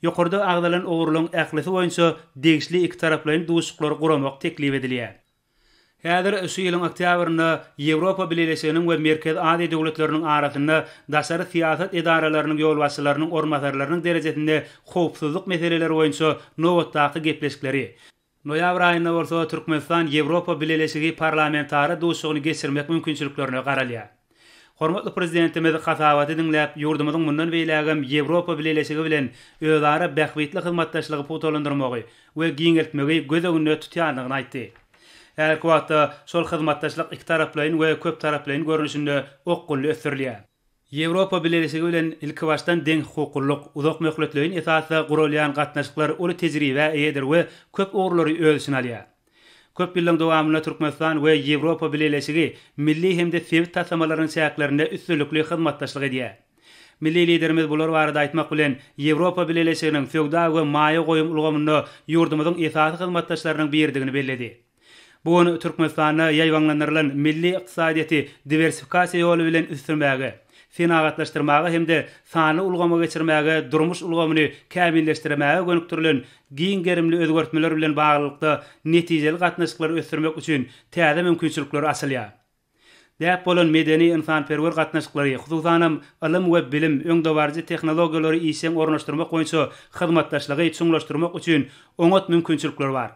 Ýokarda agzalan ugurlaryň ählisi boýunça degişli ikitaraplaýyn duşuşyklary guramak teklip edilýär. Häzir şu ýylyň oktýabrynda Ýewropa Bileleşiginiň we Merkezi Aziýa döwletleriniň arasynda daşary syýasat edaralarynyň ýolbaşçylarynyň orunbasarlarynyň derejesinde howpsuzlyk meseleleri boýunça nobatdaky gepleşikleri, noýabr aýynda bolsa Türkmenistan Ýewropa Bileleşigi parlamentara duşuşygyny geçirmek mümkinçiliklerine garalýar. Hormatly Prezidentimiz hasabaty diňläp, ýurdumyzyň mundan beýlägem Ýewropa Bileleşigi bilen özara bähbitli hyzmatdaşlygy pugtalandyrmagy we giňeltmegi göz öňünde tutýandygyny aýtdy. Häzirki wagtda şol hyzmatdaşlyk ikitaraplaýyn we köptaraplaýyn görnüşinde okgunly ösdürilýär. Ýewropa Bileleşigi bilen ilkibaşdan deňhukuklylyk, uzakmöhletleýin esasda guralýan gatnaşyklar uly tejribä eýedir we köp ugurlary öz içine alýar. Köp ýyllaryň dowamynda Türkmenistan we Ýewropa Bileleşigi milli hem-de sebit taslamalarynyň çäklerinde üstünlikli hyzmatdaşlyk edýär. Milli Liderimiz bular barada aýtmak bilen, Ýewropa Bileleşiginiň söwda we maýa goýum ulgamynda ýurdumyzyň esasy hyzmatdaşlarynyň biridigini belledi. Bu gün Türkmenistanda ýaýbaňlandyrylan milli ykdysadyýeti diwersifikasiýa ýoly bilen ösdürmäge, senagatlaşdyrmaga hem-de sanly ulgama geçirmäge durmuş ulgamyny kämilleşdirmäge gönükdirilen giň gerimli özgertmeler bilen baglylykda netijeli gatnaşyklary ösdürmek üçin täze mümkinçilikler açylýar. Däp bolan medeni-ynsanperwer gatnaşyklary, hususanam, ylym we bilim, öňdebaryjy tehnologiýalary işjeň ornaşdyrmak boýunça hyzmatdaşlygy çuňlaşdyrmak üçin oňat mümkinçilikler bar.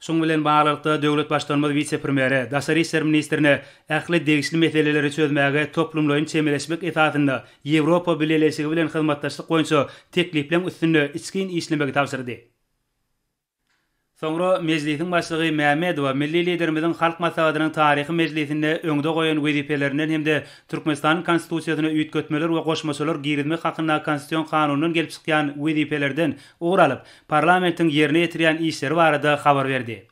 Şunuň bilen baglylykda, döwlet Baştutanymyz wise-premýere, daşary işler ministrine ähli degişli meseleleri çözmäge toplumlaýyn çemeleşmek esasynda Ýewropa Bileleşigi bilen hyzmatdaşlyk boýunça teklipleriň üstünde içgin işlemegi tabşyrdy. Soňra Mejlisiň Başlygy Mämmedowa milli Liderimiziň Halk Maslahatynyň taryhy mejlisinde öňde goýan wezipelerinden hem-de Türkmenistanyň Konstitusiýasyna üýtgetmeler we goşmaçalar girizmek hakyndaky Konstitusion Kanundan gelip çykýan wezipelerden ugur alyp, parlamentiň ýerine ýetirýän işleri barada habar berdi.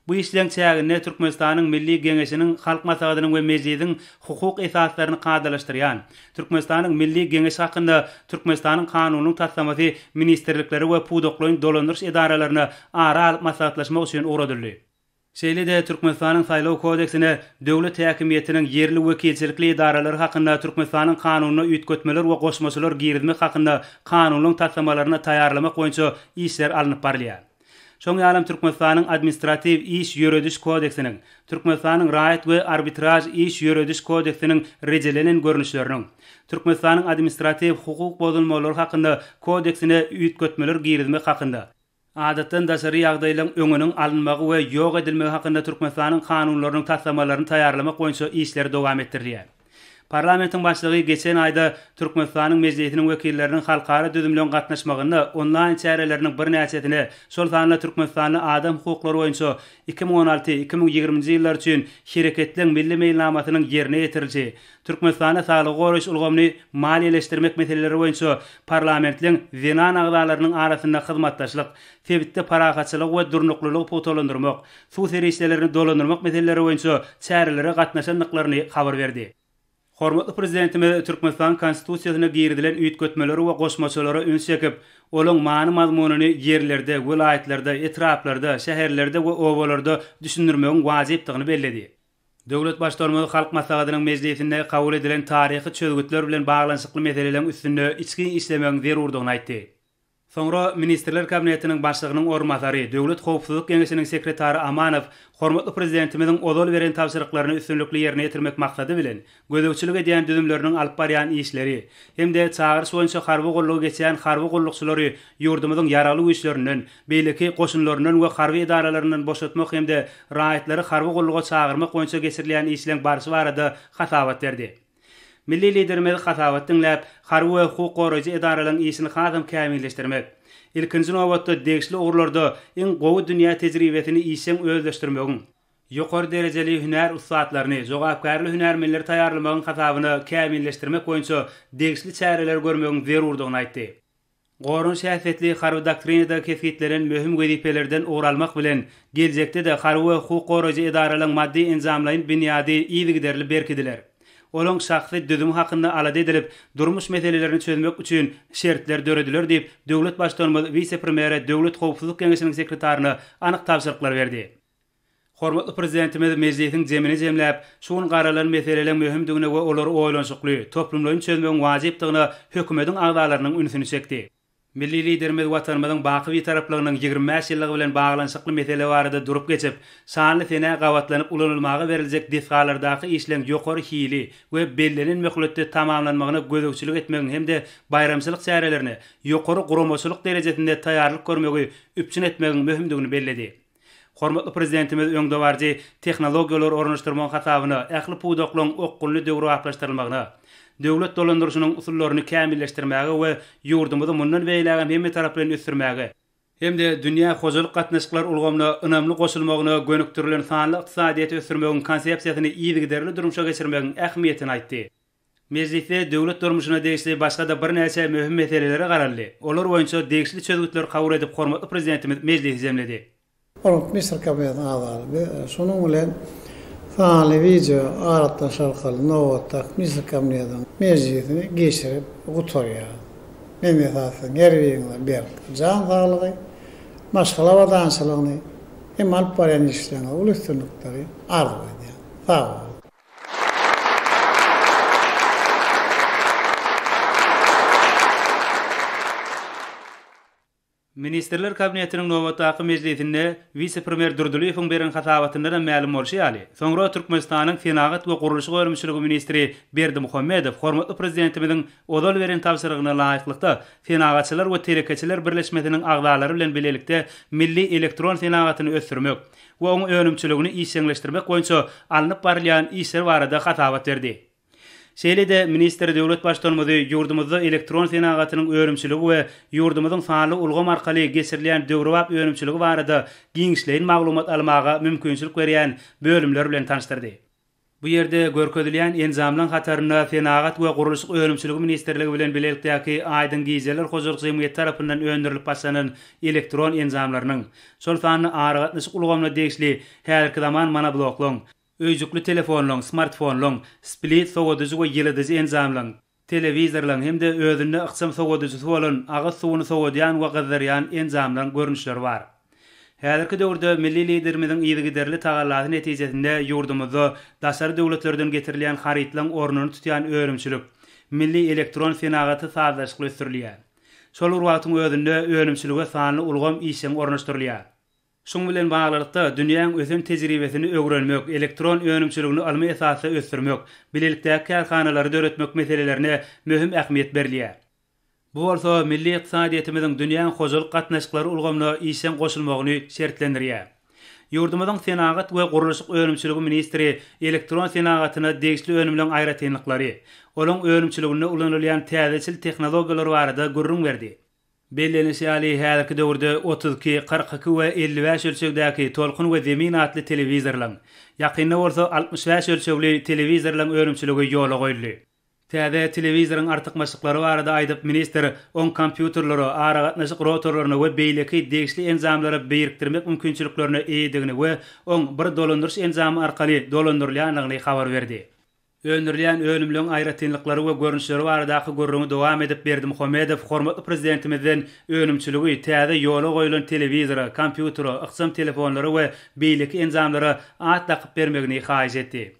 Bu işleň çäginde Türkmenistanyň Milli Geňeşiniň Halk Maslahatynyň we Mejlisiň hukuk esaslaryny kadalaşdyrýan Türkmenistanyň Milli Geňeşi hakynda Türkmenistanyň Kanunynyň taslamasy ministrliklere we pudaklaýyn dolandyryş edaralaryna ara alyp maslahatlaşmak üçin ugradyldy. Şeýle-de Türkmenistanyň Saýlaw kodeksine Döwlet häkimiýetiniň ýerli wekilçilikli edaralary hakynda Türkmenistanyň Kanunyna üýtgetmeler we goşmaçalar girizmek hakynda Kanunyň taslamalaryny taýýarlamak boýunça işler alnyp barylýar. Şoň ýalam Türkmenistanyň Administratiw iş ýörediş kodeksiniň, Türkmenistanyň Raýat we arbitraž iş ýörediş kodeksiniň rejelenen görnüşleriniň, Türkmenistanyň Administratiw hukuk bozulmalary hakynda kodeksine üýtgetmeler girizmek hakynda, Adatdan daşary ýagdaýlaryň öňüniň alynmagy we ýok edilmegi hakynda Türkmenistanyň Kanunlarynyň taslamalaryny taýýarlamak boýunça işler dowam etdirilýär. Parlamentiň Başlygy geçen aýda Türkmenistanyň Mejlisiniň wekilleriniň halkara düzümleň gatnaşmagynda onlaýn çäreleriniň birnäçesine, şol sanda Türkmenistanda adam hukuklary boýunça 2016, 2020-nji ýyllar üçin Hereketleň milli meýilnamasynyň ýerine ýetirilişi, Türkmenistanda saglygy goraýyş ulgamyny maliýeleşdirmek meseleleri boýunça parlamentleň zenan agzalarynyň arasynda hyzmatdaşlyk, sebitde parahatçylygy we durnuklylygy pugtalandyrmak, suw serişdelerini dolandyrmak meseleleri boýunça çärelere gatnaşandyklaryny habar berdi. Hormatly Prezidentimiz Türkmenistanyň Konstitusiýasyna girizilen üýtgetmelere we goşmaçalara üns çekip, olaň many-mazmunyny ýerlerde, welaýatlarda, etraplarda, şäherlerde we obalarda düşündirmegiň wajypdygyny belledi. Döwlet Baştutanymyz Halk Maslahatynyň mejlisinde kabul edilen taryhy çözgütler bilen baglanyşykly meseleleriň üstünde içgin işlemegiň zerurdygyny aýtdy. Soňra Ministrler Kabinetiniň Başlygynyň orunbasary, Döwlet howpsuzlyk geňeşiniň sekretary Amanow hormatly Prezidentimiziň ozal beren tabşyryklaryny üstünlikli ýerine ýetirmek maksady bilen, gözegçilik edýän düzümleriniň alyp barýan işleri hem-de çagyryş boýunça harby gullugy geçýän harby gullukçylary ýurdumyzyň Ýaragly Güýçlerinden, beýleki goşunlaryndan we harby edaralaryndan boşatmak hem-de raýatlary harby gulluga çagyrmak boýunça geçirilýän işleň barşy barada hasabat berdi. Milli Liderimiz hasabat diňläp, harby we hukuk goraýjy edaralaryň işini hasam kämilleşdirmek, ilkinji nobatda, degişli ugurlarda iň gowy dünýä tejribesini işjeň özleşdirmegiň, ýokary derejeli hünär ussatlaryny, jogapkärli hünärmenleri taýýarlamagyň hasabyna kämilleşdirmek boýunça degişli çäreleri görmegiň zerurdygyny aýtdy. Goranyş häsiýetli harby doktrinada kesgitlenen möhüm wezipelerden ugur almak bilen, geljekde-de harby we hukuk goraýjy edaralaryň maddy-enjamlaýyn binýady yzygiderli berkidiler. Olaň şahsy düzümi hakynda alada edilip, durmuş meselelerini çözmek üçin şertler dörediler diýip, döwlet Baştutanymyz wise-premýere, Döwlet howpsuzlyk geňeşiniň sekretaryna anyk tabşyryklary berdi. Hormatly Prezidentimiz mejlisiň jemini jemläp, şu gün garalan meseleleriň möhümdigine we olary oýlanyşykly, toplumlaýyn çözmegiň wajypdygyna Hökümetiň agzalarynyň ünsüni çekdi. Milli Liderimiz Watanymyzyň baky Bitaraplygynyň 25 ýyllygy bilen baglanyşykly mesele barada durup geçip, şanly senä gabatlanyp ulanylmaga beriljek desgalardaky işleň ýokary hili we bellenen möhletde tamamlanmagyna gözegçilik etmegiň hem-de baýramçylyk çärelerine ýokary guramaçylyk derejesinde taýýarlyk görmegi üpjün etmegiň möhümdigini belledi. Hormatly Prezidentimiz öňdebaryjy tehnologiýalary ornaşdyrmagyň hasabyna ähli pudaklaryň okgunly döwrebaplaşdyrylmagyna, döwlet dolandyryşynyň usullaryny kämilleşdirmäge we ýurdumyzy mundan beýlägem hemmetaraplaýyn ösdürmäge, hem-de dünýä hojalyk gatnaşyklar ulgamyna ynamly goşulmagyna gönükdirilen sanly ykdysadyýeti ösdürmegiň Konsepsiýasyny yzygiderli durmuşa geçirmegiň ähmiýetini aýtdy. Mejlisde döwlet durmuşyna degişli başga-da birnäçe möhüm meselelere garaldy. Olar boýunça degişli çözgütleri kabul edip hormatly Prezidentimiz mejlisi jemledi. Hormatly Ministrler Kabinetiniň agzalary, biz şunuň bilen sanly wideo aragatnaşyk arkaly nobatdaky Ministrler Kabinetiniň mejlisini geçirip gutarýarys. Men esasy siziň her biriňize berk jan saglygy, maşgala abadançylygyny hem alyp barýan işleriňizde uly üstünlikleri arzuw edýän. Sag boluň! Ministrler Kabinetiniň nobatdaky mejlisinde wise-premýer Durdylyýewiň beren hasabatyndanam mälim bolşy ýaly, soňra Türkmenistanyň Senagat we gurluşyk önümçiligi ministri Berdimuhamedow hormatly Prezidentimiziň ozal beren tabşyrygyna laýyklykda, Senagatçylar we telekeçiler birleşmesiniň agzalary bilen bilelikde milli elektron senagatyny ösdürmek, we oň önümçiligini işjeňleşdirmek boýunça alnyp barylýan işler barada hasabat berdi. Şeýle-de ministr döwlet Baştutanymyzy ýurdumyzda elektron senagatynyň önümçiligi we ýurdumyzyň sanly ulgam arkaly geçirilýän döwrebap önümçiligi barada giňişleýin maglumat almaga mümkinçilik berýän bölümler bilen tanyşdyrdy. Bu ýerde görkezilýän enjamlaryň hatarynda Senagat we gurluşyk önümçiligi ministrligi bilen bilelikdäki Aýdyň gijeler hojalyk jemgyýeti tarapyndan öndürilip başlanan elektron enjamlarynyň, şol sanda aragatnaşyk ulgamyna degişli häzirki zaman monobloklaryň, öýjükli telefonlaryň, smartfonlaryň, split sowadyjy we ýyladyjy enjamlaryň, telewizorlaryň hem-de özünde ykjam sowadyjysy bolan agyz suwuny sowadýan we gyzdyrýan enjamlaryň görnüşleri bar. Häzirki döwürde milli Liderimiziň yzygiderli tagallasy netijesinde ýurdumyzda daşary döwletlerden getirilýän harytlaryň ornuny tutýan önümçilik, milli elektron senagaty sazlaşykly ösdürilýär. Şol bir wagtyň özünde önümçilige sanly ulgam işjeň ornaşdyrylýar. Şuň bilen baglylykda, dünýäň ösen tejribesini öwrenmek, elektron önümçiligini ylmy esasda ösdürmek, bilelikdäki kärhanalary döretmek meselelerine möhüm ähmiýet berilýär. Bu bolsa milli ykdysadyýetimiziň dünýäň hojalyk gatnaşyklary ulgamyna işjeň goşulmagyny şertlendirýär. Ýurdumyzyň senagat we gurluşyk önümçiligi ministri elektron senagatyna degişli önümleň aýratynlyklary, olaň önümçiliginde ulanylýan täzeçil tehnologiýalar barada gürrüň berdi. Bellenilişi ýaly, häzirki döwürde 32, 42 we 55 ölçegdäki Tolkun we Zemin atly telewizorlaryň, ýakynda bolsa 65 ölçegli telewizorlaryň önümçiligi ýola goýuldy. Täze telewizoryň artykmaçlyklary barada aýdyp, ministr oň kompýuterlere, aragatnaşyk routerlerine we beýleki degişli enjamlara birikdirmek mümkinçiliklerine eýedigini we oň bir dolandyryş enjamy arkaly dolandyrylýandygyny habar berdi. Öndürilýän önümleň aýratynlyklary we görnüşleri baradaky gürrüňi dowam edip Berdimuhamedow hormatly Prezidentimizden önümçiligi täze ýola goýlan telewizora, kompýutere, ykjam telefonlara we beýleki enjamlara at dakyp bermegini haýyş etdi.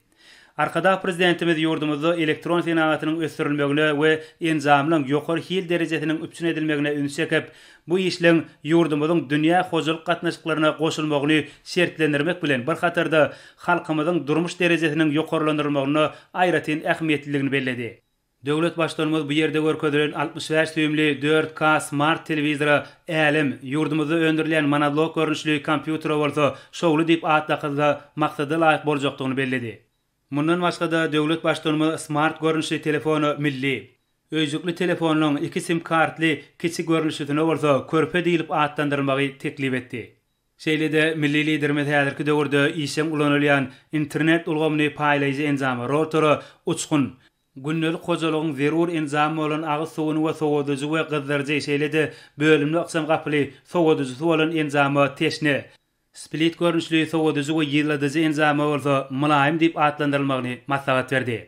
Arkadag Prezidentimiz ýurdumyzda elektron senagatynyň ösdürilmegine we enjamlaň ýokary hil derejesiniň üpjün edilmegine üns çekip, bu işleň ýurdumyzyň dünýä hojalyk gatnaşyklaryna goşulmagyny şertlendirmek bilen bir hatarda halkymyzyň durmuş derejesiniň ýokarlandyrylmagynda aýratyn ähmiýetliligini belledi. Döwlet Baştutanymyz bu ýerde görkezilen 65 süýümli 4K smart telewizora Älem, ýurdumyzda öndürilýän monoblok görnüşli kompýutere bolsa Şowly diýip at dakylsa maksada laýyk boljakdygyny belledi. Mundan başga-da, döwlet Baştutanymyz smart görnüşli telefona Milli, öýjükli telefonyň iki sim kartly kiçi görnüşlisine bolsa Körpe diýlip atlandyrylmagy teklip etdi. Şeýle-de milli Liderimiz häzirki döwürde işjeň ulanylýan internet ulgamyny paýlaýjy enjama, routere Uçgun, gündelik hojalygyň zerur enjamy bolan agyz suwuny we sowadyjy we gyzdyryjy, şeýle-de bölümli ykjam gapyly sowadyjysy bolan enjama Teşne, split görnüşli sowadyjy we ýyladyjy enjama bolsa Mylaýym diýip atlandyrylmagyny maslahat berdi.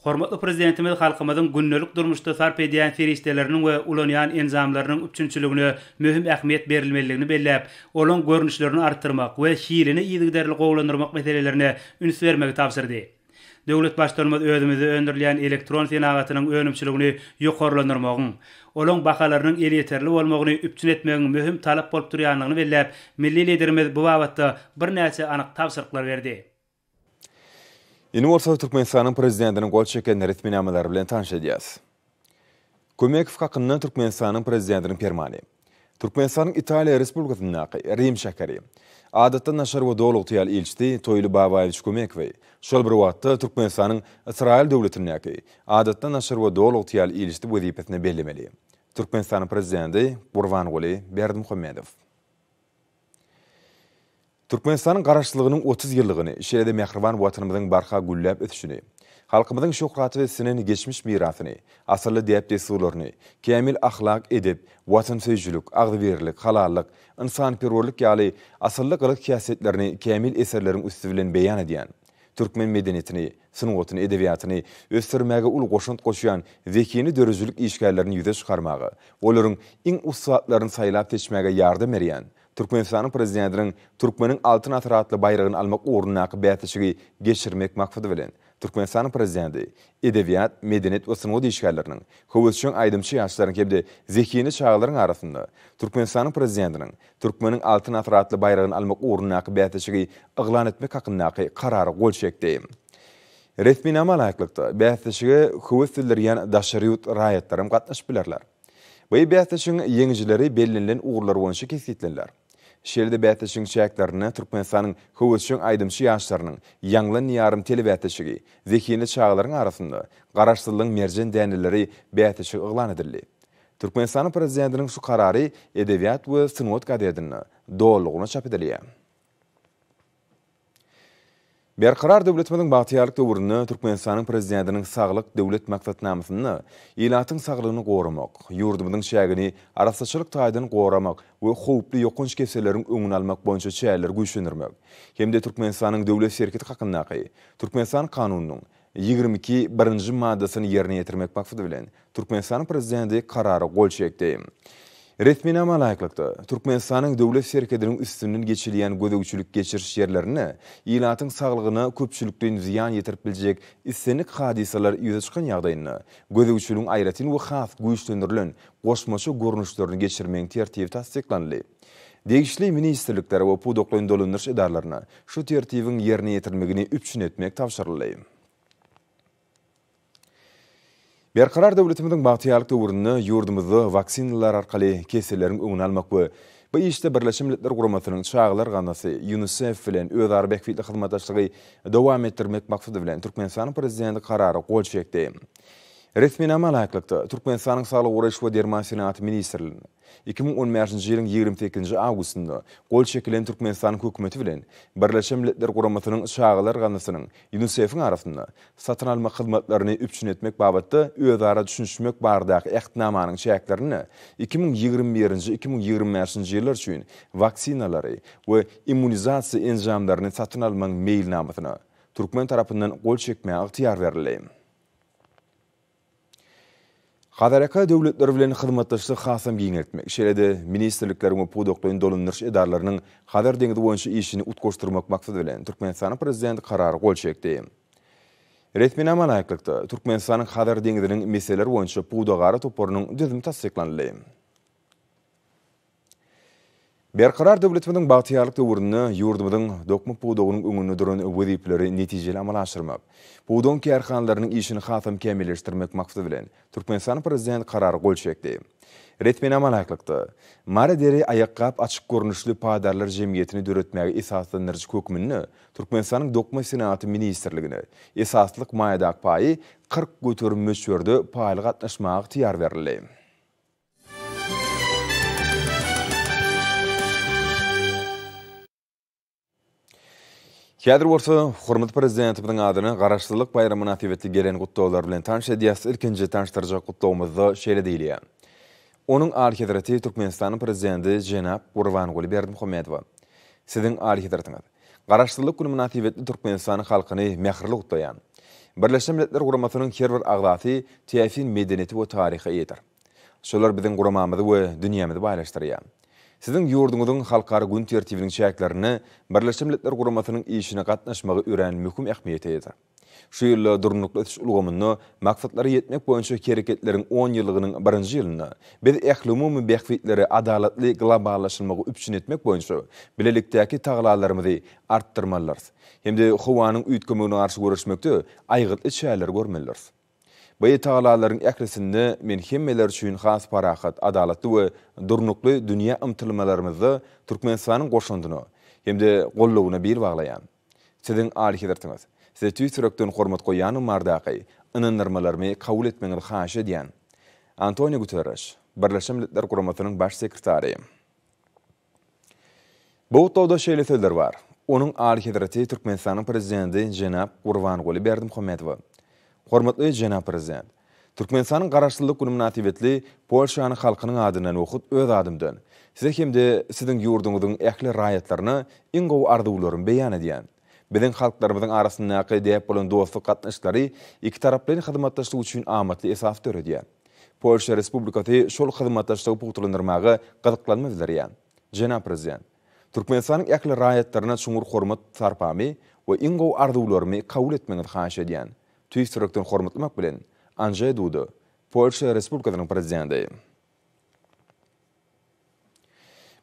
Hormatly Prezidentimiz halkymyzyň gündelik durmuşda sarp edýän serişdeleriniň we ulanýan enjamlarynyň üpjünçiligine möhüm ähmiýet berilmelidigini belläp, olaň görnüşlerini artdyrmak we hilini yzygiderli gowulandyrmak meselelerine üns bermegi tabşyrdy. Döwlet Baştutanymyz özümizde öndürilýän elektron senagatynyň önümçiligini ýokarlandyrmagyň, olaň bahalarynyň elýeterli bolmagyny üpjün etmegiň möhüm talap bolup durýandygyny belläp, milli Liderimiz bu babatda birnäçe anyk tabşyryklar berdi. Indi bolsa Türkmenistanyň Prezidentiniň gol çeken resminamalary bilen tanyş edýäris. Kömekow hakynda Türkmenistanyň Prezidentiniň Permany. Türkmenistanyň Italiýa Respublikasyndaky Rim şäheri. Adatdan daşary we doly ygtyýarly ilçisi Toýly Babaýewiç Kömekowy, şol bir wagtda Türkmenistanyň Ysraýyl Döwletindäki Adatdan daşary we doly ygtyýarly ilçisi wezipesine bellemeli. Türkmenistanyň Prezidenti Gurbanguly Berdimuhamedow. Türkmenistanyň Garaşsyzlygynyň 30 ýyllygyny, şeýle-de mähriban Watanymyzyň barha gülläp ösüşini, halkymyzyň şöhratly bessenen geçmiş mirasyny, asylly däp-dessurlaryny, kämil ahlak-edep, watansöýüjilik, agzybirlik, halallyk, ynsanperwerlik ýaly asylly gylyk-häsiýetlerini kämil eserleriň üsti bilen beýan edýän, türkmen medeniýetini, sungatyny, edebiýatyny ösdürmäge uly goşant goşýan zehinli döredijilik işgärlerini ýüze çykarmaga, olaryň iň ussatlaryny saýlap-seçmäge ýardam berýän Türkmenistanyň Prezidentiniň Türkmeniň Altyn asyry atly baýragyny almak ugrundaky bäsleşigi geçirmek maksady bilen, Türkmenistanyň Prezidenti edebiýat, medeniýet we sungat işgärleriniň, höwesjeň aýdymçy ýaşlaryň hem-de zehinli çagalaryň arasynda Türkmenistanyň Prezidentiniň Türkmeniň Altyn asyry atly baýragyny almak ugrundaky bäsleşigi yglan etmek hakyndaky Karara gol çekdi. Resminama laýyklykda, bäsleşige höwes bildirýän daşary ýurt raýatlaram gatnaşyp bilerler. Bu bäsleşigiň ýeňijileri bellenilen ugurlar boýunça kesgitleniler. Şeýle-de bäsleşigiň çäklerinde Türkmenistanyň höwesjeň aýdymçy ýaşlarynyň Ýaňlan Diýarym telebäsleşigi, zehinli çagalaryň arasynda Garaşsyzlygyň merjen däneleri bäsleşigi yglan edildi. Türkmenistanyň Prezidentiniň şu Karary Edebiýat we sungat gazetinde dolulygyna çap edilýär. Berkarar döwletimiziň bagtyýarlyk döwründe Türkmenistanyň Prezidentiniň Saglyk Döwlet maksatnamasynda ilatyň saglygyny goramak, ýurdumyzyň çägini arassaçylyk taýdan goramak we howply ýokanç keselleriň öňüni almak boýunça çäreleri güýçlendirmek hem-de Türkmenistanyň Döwlet serhedi hakyndaky Türkmenistan Kanunynyň 22 birinji maddasyny ýerine ýetirmek maksady bilen, Türkmenistanyň Prezidenti Karara gol çekdi. Resminama laýyklykda, Türkmenistanyň Döwlet serhediniň üstünden geçilýän gözegçilik-geçiriş ýerlerinde ilatyň saglygyna köpçülikleýin zyýan ýetirip biljek islendik hadysalar ýüze çykan ýagdaýynda gözegçiligiň aýratyn we has güýçlendirilen goşmaça görnüşlerini geçirmegiň tertibi tassyklanyldy. Degişli ministrliklere we pudaklaýyn dolandyryş edaralaryna şu tertibiň ýerine ýetirilmegini üpjün etmek tabşyryldy. Berkarar döwletimiziň bagtyýarlyk döwründe ýurdumyzda waksinalar arkaly keselleriň öňüni almak we bu işde Birleşen Milletler Guramasynyň Çagalar gaznasy, Ýunisef, bilen özara bähbitli hyzmatdaşlygy dowam etdirmek maksady bilen Türkmenistanyň Prezidenti Karara gol çekdi. Resminama laýyklykda, Türkmenistanyň Saglygy goraýyş we derman senagaty ministrligine, 2015-nji ýylyň 28-nji awgustynda gol çekilen Türkmenistanyň Hökümeti bilen Birleşen Milletler Guramasynyň Çagalar gaznasynyň, Ýunisef-iň arasynda satyn almak hyzmatlaryny üpjün etmek babatda özara düşünişmek baradaky Ähtnamanyň çäklerinde 2021-nji, 2025-nji ýyllar üçin waksinalary we immunizasiýa enjamlaryny satyn almagyň meýilnamasyna. türkmen tarapyndan gol çekmäge ygtyýar berildi. Hazarýaka döwletleri bilen hyzmatdaşlygy hasam giňeltmek, şeýle-de ministrlikleriň we pudaklaýyn dolandyryş edaralarynyň Hazar deňzi boýunça işini utgaşdyrmak maksady bilen, Türkmenistanyň Prezidenti Karara gol çekdi. Resminama laýyklykda, Türkmenistanyň Hazar deňziniň meseleleri boýunça pudagara toparynyň düzümi tassyklanyldy. Berkarar döwletimiziň bagtyýarlyk döwründe ýurdumyzyň dokma pudagynyň öňünde duran wezipeleri netijeli amala aşyrmak, pudagyň kärhanalarynyň işini hasam kämilleşdirmek maksady bilen, Türkmenistanyň Prezidenti Karara gol çekdi. Resminama laýyklykda, Mary deri aýakgap açyk görnüşli paýdarlar jemgyýetini döretmäge esaslandyryjy hökmünde Türkmenistanyň Dokma senagaty ministrligine esaslyk maýadak paýy 40% möçberde paýly gatnaşmaga ygtyýar berildi. Häzir bolsa hormatly Prezidentimiziň adyna Garaşsyzlyk baýramy mynasybetli gelen gutlaglar bilen tanyş edýäs. Ilkinji tanyşdyrjak gutlagymyzda şeýle diýilýär. Onuň Alyhezreti Türkmenistanyň Prezidenti jenap Gurbanguly Berdimuhamedowa. Siziň Alyhezretiňiz! Garaşsyzlyk güni mynasybetli Türkmenistanyň halkyny mähirli gutlaýan. Birleşen Milletler Guramasynyň her bir agzasy täsin medeniýeti we taryha eýedir. Şolar biziň guramamyzy we dünýämizi baýlaşdyrýar. Siziň ýurduňyzyň halkara gün tertibiniň çäklerinde Birleşen Milletler Guramasynyň işine gatnaşmagy örän möhüm ähmiýete eýedir. Şu ýylda durnukly ösüş ulgamynda maksatlara ýetmek boýunça hereketleriň onýyllygynyň birinji ýylynda biz ählumumy bähbitlere adalatly globallaşylmagy üpjün etmek boýunça bilelikdäki tagalalarymyzy artdyrmalydyrys hem-de howanyň üýtgemegine garşy göreşmekde aýgytly çäreleri görmelidiris. Bu tagalalaryň ählisinde men hemmeler üçin has parahat, adalatly we durnukly dünýä ymtylmalarymyzda Türkmenistanyň goşandyna hem-de goldawyna bil baglaýan. Siziň Alyhezretiňiz, Size tüýs ýürekden hormat goýýanym bardaky ynandyrmalarymy kabul etmegiňizi haýyş edýän. Antonio Guterreş, Birleşen Milletler Guramasynyň Baş sekretary. Bu gutlagda şeýle sözler bar, Onuň Alyhezreti Türkmenistanyň Prezidenti jenap Gurbanguly Berdimuhamedowa. Hormatly jenap Prezident! Türkmenistanyň Garaşsyzlyk güni mynasybetli Polşanyň halkynyň adyndan we hut öz adymdan Size hem-de Siziň ýurduňyzyň ähli raýatlaryna iň gowy arzuwlarymy beýan edýän. Biziň halklarymyzyň arasyndaky däp bolan dostluk gatnaşyklary ikitaraplaýyn hyzmatdaşlyk üçin amatly esas döredýär. Polşa Respublikasy şol hyzmatdaşlygy pugtalandyrmaga gyzyklanma bildirýär. Jenap Prezident, Türkmenistanyň ähli raýatlaryna çuňňur hormat sarpamy we iň gowy arzuwlarymy kabul etmegiňizi haýyş edýän. Tüýs ýürekden hormatlamak bilen, Anžeý Duda, Polşa Respublikasynyň Prezidenti.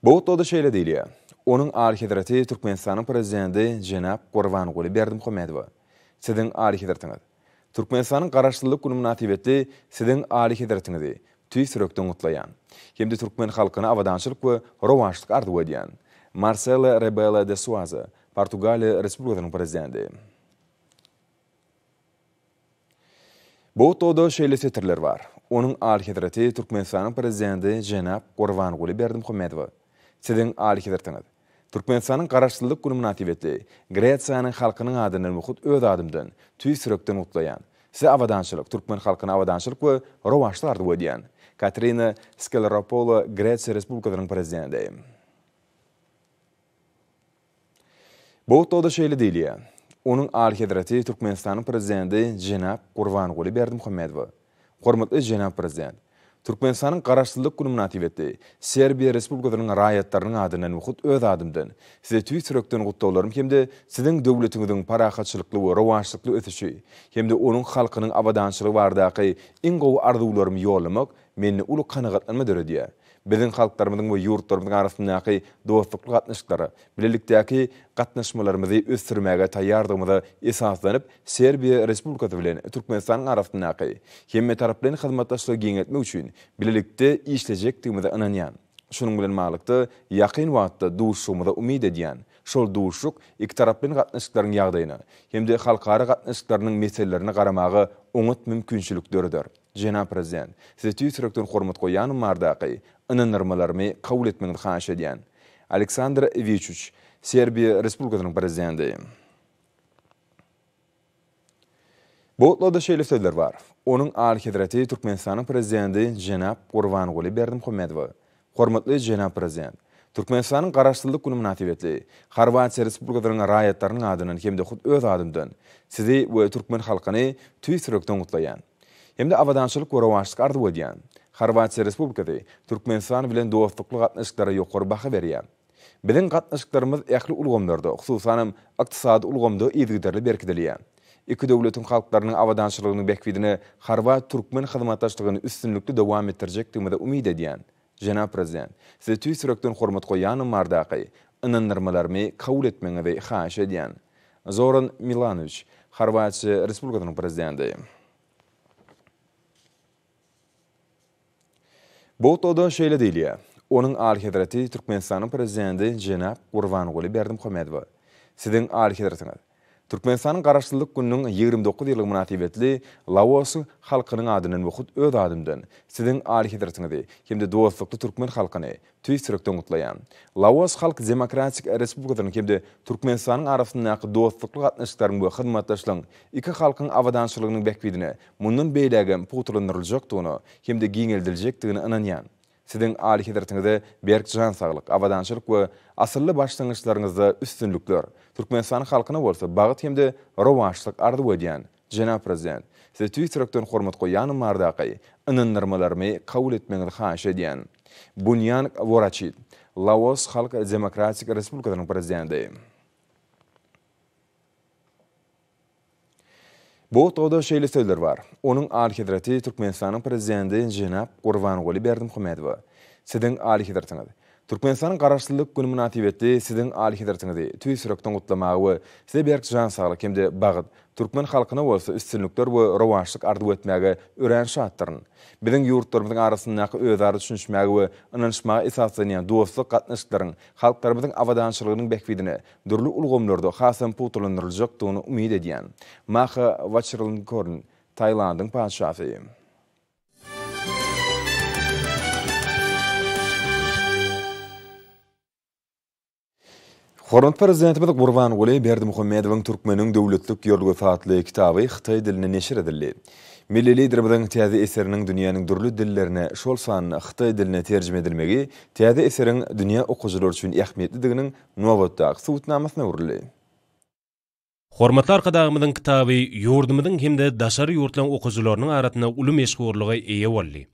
Bu gutlagda şeýle diýilýär, Onuň Alyhezreti Türkmenistanyň Prezidenti jenap Gurbanguly Berdimuhamedowa. Siziň Alyhezretiňiz! Türkmenistanyň Garaşsyzlyk güni mynasybetli Siziň Alyhezretiňizi tüýs ýürekden gutlaýan. Hem-de türkmen halkyna abadançylyk we rowaçlyk arzuw edýän. Marsela Rebelo de Suaza, Portugaliýa Respublikasynyň Prezidenti. Bu gutlagda şeýle setirler bar, Onuň Alyhezreti Türkmenistanyň Prezidenti jenap Gurbanguly Berdimuhamedowa. Siziň Alyhezretiňiz! Türkmenistanyň Garaşsyzlyk güni mynasybetli Gresiýanyň halkynyň adyndan we hut öz adymdan tüýs ýürekden gutlaýan. Size abadançylyk, türkmen halkyna abadançylyk we rowaçlyk arzuw edýän. Katerina Skellaropoula, Gresiýa Respublikasynyň Prezidenti. Bu gutlagda şeýle diýilýär, Onuň Alyhezreti Türkmenistanyň Prezidenti jenap Gurbanguly Berdimuhamedowa. Hormatly jenap Prezident! Türkmenistanyň Garaşsyzlyk güni mynasybetli Serbiýa Respublikasynyň raýatlarynyň adyndan we hut öz adymdan Size tüýs ýürekden gutlaglarymy hem-de Siziň döwletiňiziň parahatçylykly we rowaçlykly ösüşi hem-de onuň halkynyň abadançylygy baradaky iň gowy arzuwlarymy ýollamak mende uly kanagatlanma döredýär. Biziň halklarymyzyň we ýurtlarymyzyň arasyndaky dostlukly gatnaşyklara, bilelikdäki gatnaşmalarymyzy ösdürmäge taýýardygymyza esaslanyp, Serbiýa Respublikasy bilen Türkmenistanyň arasyndaky hemmetaraplaýyn hyzmatdaşlygy giňeltmek üçin bilelikde işlejekdigimize ynanýan. Şunuň bilen baglylykda, ýakyn wagtda duşuşygymyza umyt edýän. Şol duşuşyk ikitaraplaýyn gatnaşyklaryň ýagdaýyna hem-de halkara gatnaşyklarynyň meselelerine garamaga oňat mümkinçilik döreder. Jenap Prezident, Size tüýs ýürekden hormat goýýanym bardaky ynandyrmalarymy kabul etmegiňizi haýyş edýän. Aleksandr Wiçuç, Serbiýa Respublikasynyň Prezidenti. Bu gutlagda şeýle sözler bar, Onuň Alyhezreti Türkmenistanyň Prezidenti jenap Gurbanguly Berdimuhamedowa. Hormatly jenap Prezident! Türkmenistanyň Garaşsyzlyk güni mynasybetli Horwatiýa Respublikasynyň raýatlarynyň adyndan hem-de hut öz adymdan Sizi we türkmen halkyny tüýs ýürekden gutlaýan. Hem-de abadançylyk we rowaçlyk arzuw edýän. Horwatiýa Respublikasy Türkmenistan bilen dostlukly gatnaşyklara ýokary baha berýär. Biziň gatnaşyklarymyz ähli ulgamlarda, hususanam, ykdysady ulgamda yzygiderli berkidilýär. Iki döwletiň halklarynyň abadançylygynyň bähbidine horwat-türkmen hyzmatdaşlygyny üstünlikli dowam etdirjekdigimize umyt edýän. Jenap Prezident, Size tüýs ýürekden hormat goýýanym bardaky ynandyrmalarymy kabul etmegiňizi haýyş edýän. Zoran Milanowiç, Horwatiýa Respublikasynyň Prezidenti. Bu gutlagda şeýle diýilýär, Onuň Alyhezreti Türkmenistanyň Prezidenti jenap Gurbanguly Berdimuhamedowa, Siziň Alyhezretiňiz, Türkmenistanyň Garaşsyzlyk gününiň 29 ýyllygy mynasybetli Laos halkynyň adyndan we hut öz adymdan Siziň Alyhezretiňizi hem-de dostlukly türkmen halkyny tüýs ýürekden gutlaýan. Laos Halk Demokratik Respublikasynyň hem-de Türkmenistanyň arasyndaky dostlukly gatnaşyklaryň we hyzmatdaşlygyň iki halkyň abadançylygynyň bähbidine mundan beýlägem pugtalandyryljakdygyna hem-de giňeldiljekdigine ynanýan. Siziň Alyhezretiňize berk jan saglyk, abadançylyk we asylly başlangyçlaryňyzda üstünlikler, Türkmenistanyň halkyna bolsa bagt hem-de rowaçlyk arzuw edýän. Jenap Prezident, Size tüýs ýürekden hormat goýýanym bardaky ynandyrmalarymy kabul etmegiňizi haýyş edýän. Bunýan Woraçit, Laos Halk Demokratik Respublikasynyň Prezidenti. Bu gutlagda şeýle sözler bar, Onuň Alyhezreti Türkmenistanyň Prezidenti jenap Gurbanguly Berdimuhamedowa, Siziň Alyhezretiňiz, Türkmenistanyň Garaşsyzlyk güni mynasybetli Siziň Alyhezretiňizi tüýs ýürekden gutlamaga we Size berk jan saglyk hem-de bagt, türkmen halkyna bolsa üstünlikler we rowaçlyk arzuw etmäge örän şatdyryn. Biziň ýurtlarymyzyň arasyndaky özara düşünişmäge we ynanyşmaga esaslanýan dostluk gatnaşyklaryň halklarymyzyň abadançylygynyň bähbidine dürli ulgamlarda hasam pugtalandyryljakdygyny umyt edýän. Maha Waçiralongkorn, Tailandyň Patyşasy. Hormatly Prezidentimiz Gurbanguly Berdimuhamedowyň Türkmeniň döwletlilik ýörelgesi atly kitaby hytaý dilinde neşir edildi. Milli Liderimiziň täze eseriniň dünýäniň dürli dillerine, şol sanda hytaý diline terjime edilmegi täze eseriň dünýä okyjylary üçin ähmiýetlidiginiň nobatdaky subutnamasyna öwrüldi. Hormatly Arkadagymyzyň kitaby ýurdumyzyň hem-de daşary ýurtlaryň okyjylarynyň arasynda uly meşhurlyga eýe boldy.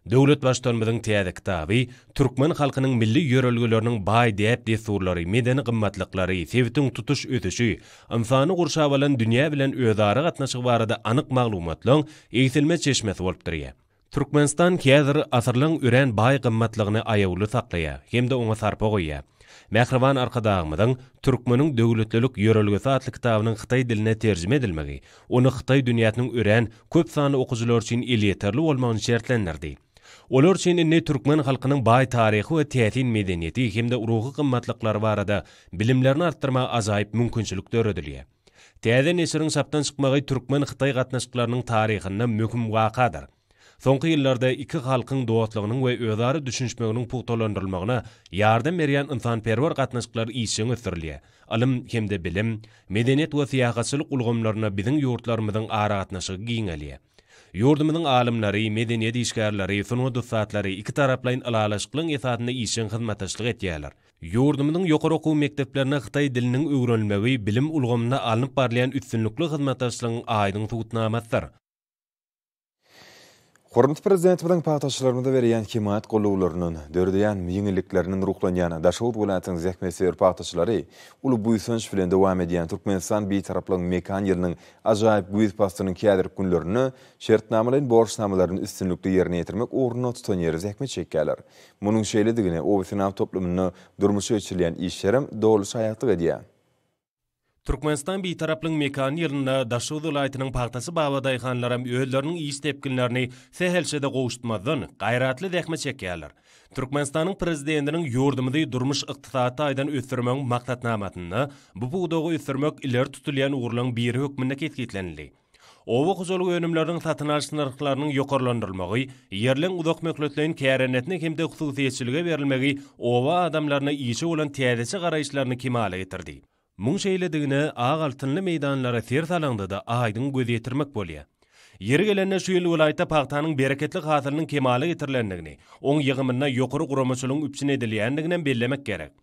Döwlet Baştutanymyzyň täze kitaby türkmen halkynyň milli ýörelgeleriniň baý däp-dessurlary, medeni gymmatlyklary, sebitiň tutuş ösüşi, ynsany gurşap alan dünýä bilen özara gatnaşygy barada anyk maglumatlaryň egsilmez çeşmesi bolup durýar. Türkmenistan häzir asyrlaň örän baý gymmatlygyny aýawly saklaýar hem-de oňa sarpa goýýar. Mähriban Arkadagymyzyň Türkmeniň döwletlilik ýörelgesi atly kitabynyň hytaý diline terjime edilmegi, ony hytaý dünýäsiniň örän köp sanly okyjylary üçin elýeterli bolmagyny şertlendirdi. Olar üçin indi türkmen halkynyň baý taryhy we täsin medeniýeti hem-de ruhy gymmatlyklary barada bilimlerini artdyrmaga ajaýyp mümkinçilik döredilýär. Täze neşiriň çapdan çykmagy türkmen-hytaý gatnaşyklarynyň taryhynda möhüm wakadyr. Soňky ýyllarda iki halkyň dostlugynyň we özara düşünişmeginiň pugtalandyrylmagyna ýardam berýän ynsanperwer gatnaşyklar işjeň ösdürilýär. Ylym hem-de bilim, medeniýet we syýahatçylyk ulgamlarynda biziň ýurtlarymyzyň aragatnaşygy giňelýär. Ýurdumyzyň alymlary, medeniýet işgärleri, sungat ussatlary ikitaraplaýyn ylalaşyklygyň esasynda işjeň hyzmatdaşlyk etýärler. Ýurdumyzyň ýokary okuw mekdeplerinde hytaý diliniň öwrenilmegi bilim ulgamynda alnyp barylýan üstünlikli hyzmatdaşlygyň aýdyň subutnamasydyr. Hormatly Prezidentimiziň pagtaçylarymyza berýän hemaýat gollawlaryndan, döredýän ýeňilliklerinden ruhlanýan Daşoguz welaýatynyň zähmetsöýer pagtaçylary uly buýsanç bilen dowam edýän Türkmenistan Bitaraplygyň mekan ýylynyň ajaýyp güýz paslynyň häzirki günlerinde şertnamalaýyn borçnamalaryny üstünlikli ýerine ýetirmek ugrunda tutanýerli zähmet çekýärler. Munuň şeýledigine obasenagat toplumynda durmuşa geçirilýän işlerem doly şaýatlyk edýär. Türkmenistan Bitaraplygyň mekany ýylynda Daşoguz welaýatynyň pagtaçy babadaýhanlaram özleriniň iş depginlerini sähelçe-de gowşutmazdan, gaýratly zähmet çekýärler. Türkmenistanyň Prezidentiniň ýurdumyzy durmuş-ykdysady taýdan ösdürmegiň maksatnamasynda bu pudagy ösdürmek ileri tutulýan ugurlaryň biri hökmünde kesgitlenildi. Oba hojalyk önümleriniň satyn alyş nyrhlarynyň ýokarlandyrylmagy, ýerleň uzak möhletleýin kärendesine hem-de hususyýetçilige berilmegi oba adamlaryna işe bolan täzeçe garaýyşlaryny kemala getirdi. Muň şeýledigine ak altynly meýdanlara ser salaňda-da aýdyň göz ýetirmek bolýar. Ýeri gelende, şu ýyl welaýatda pagtanyň bereketli hasylynyň kemala getirilendigini, oň ýygymynda ýokary guramaçylygyň üpjün edilýändiginem bellemek gerek.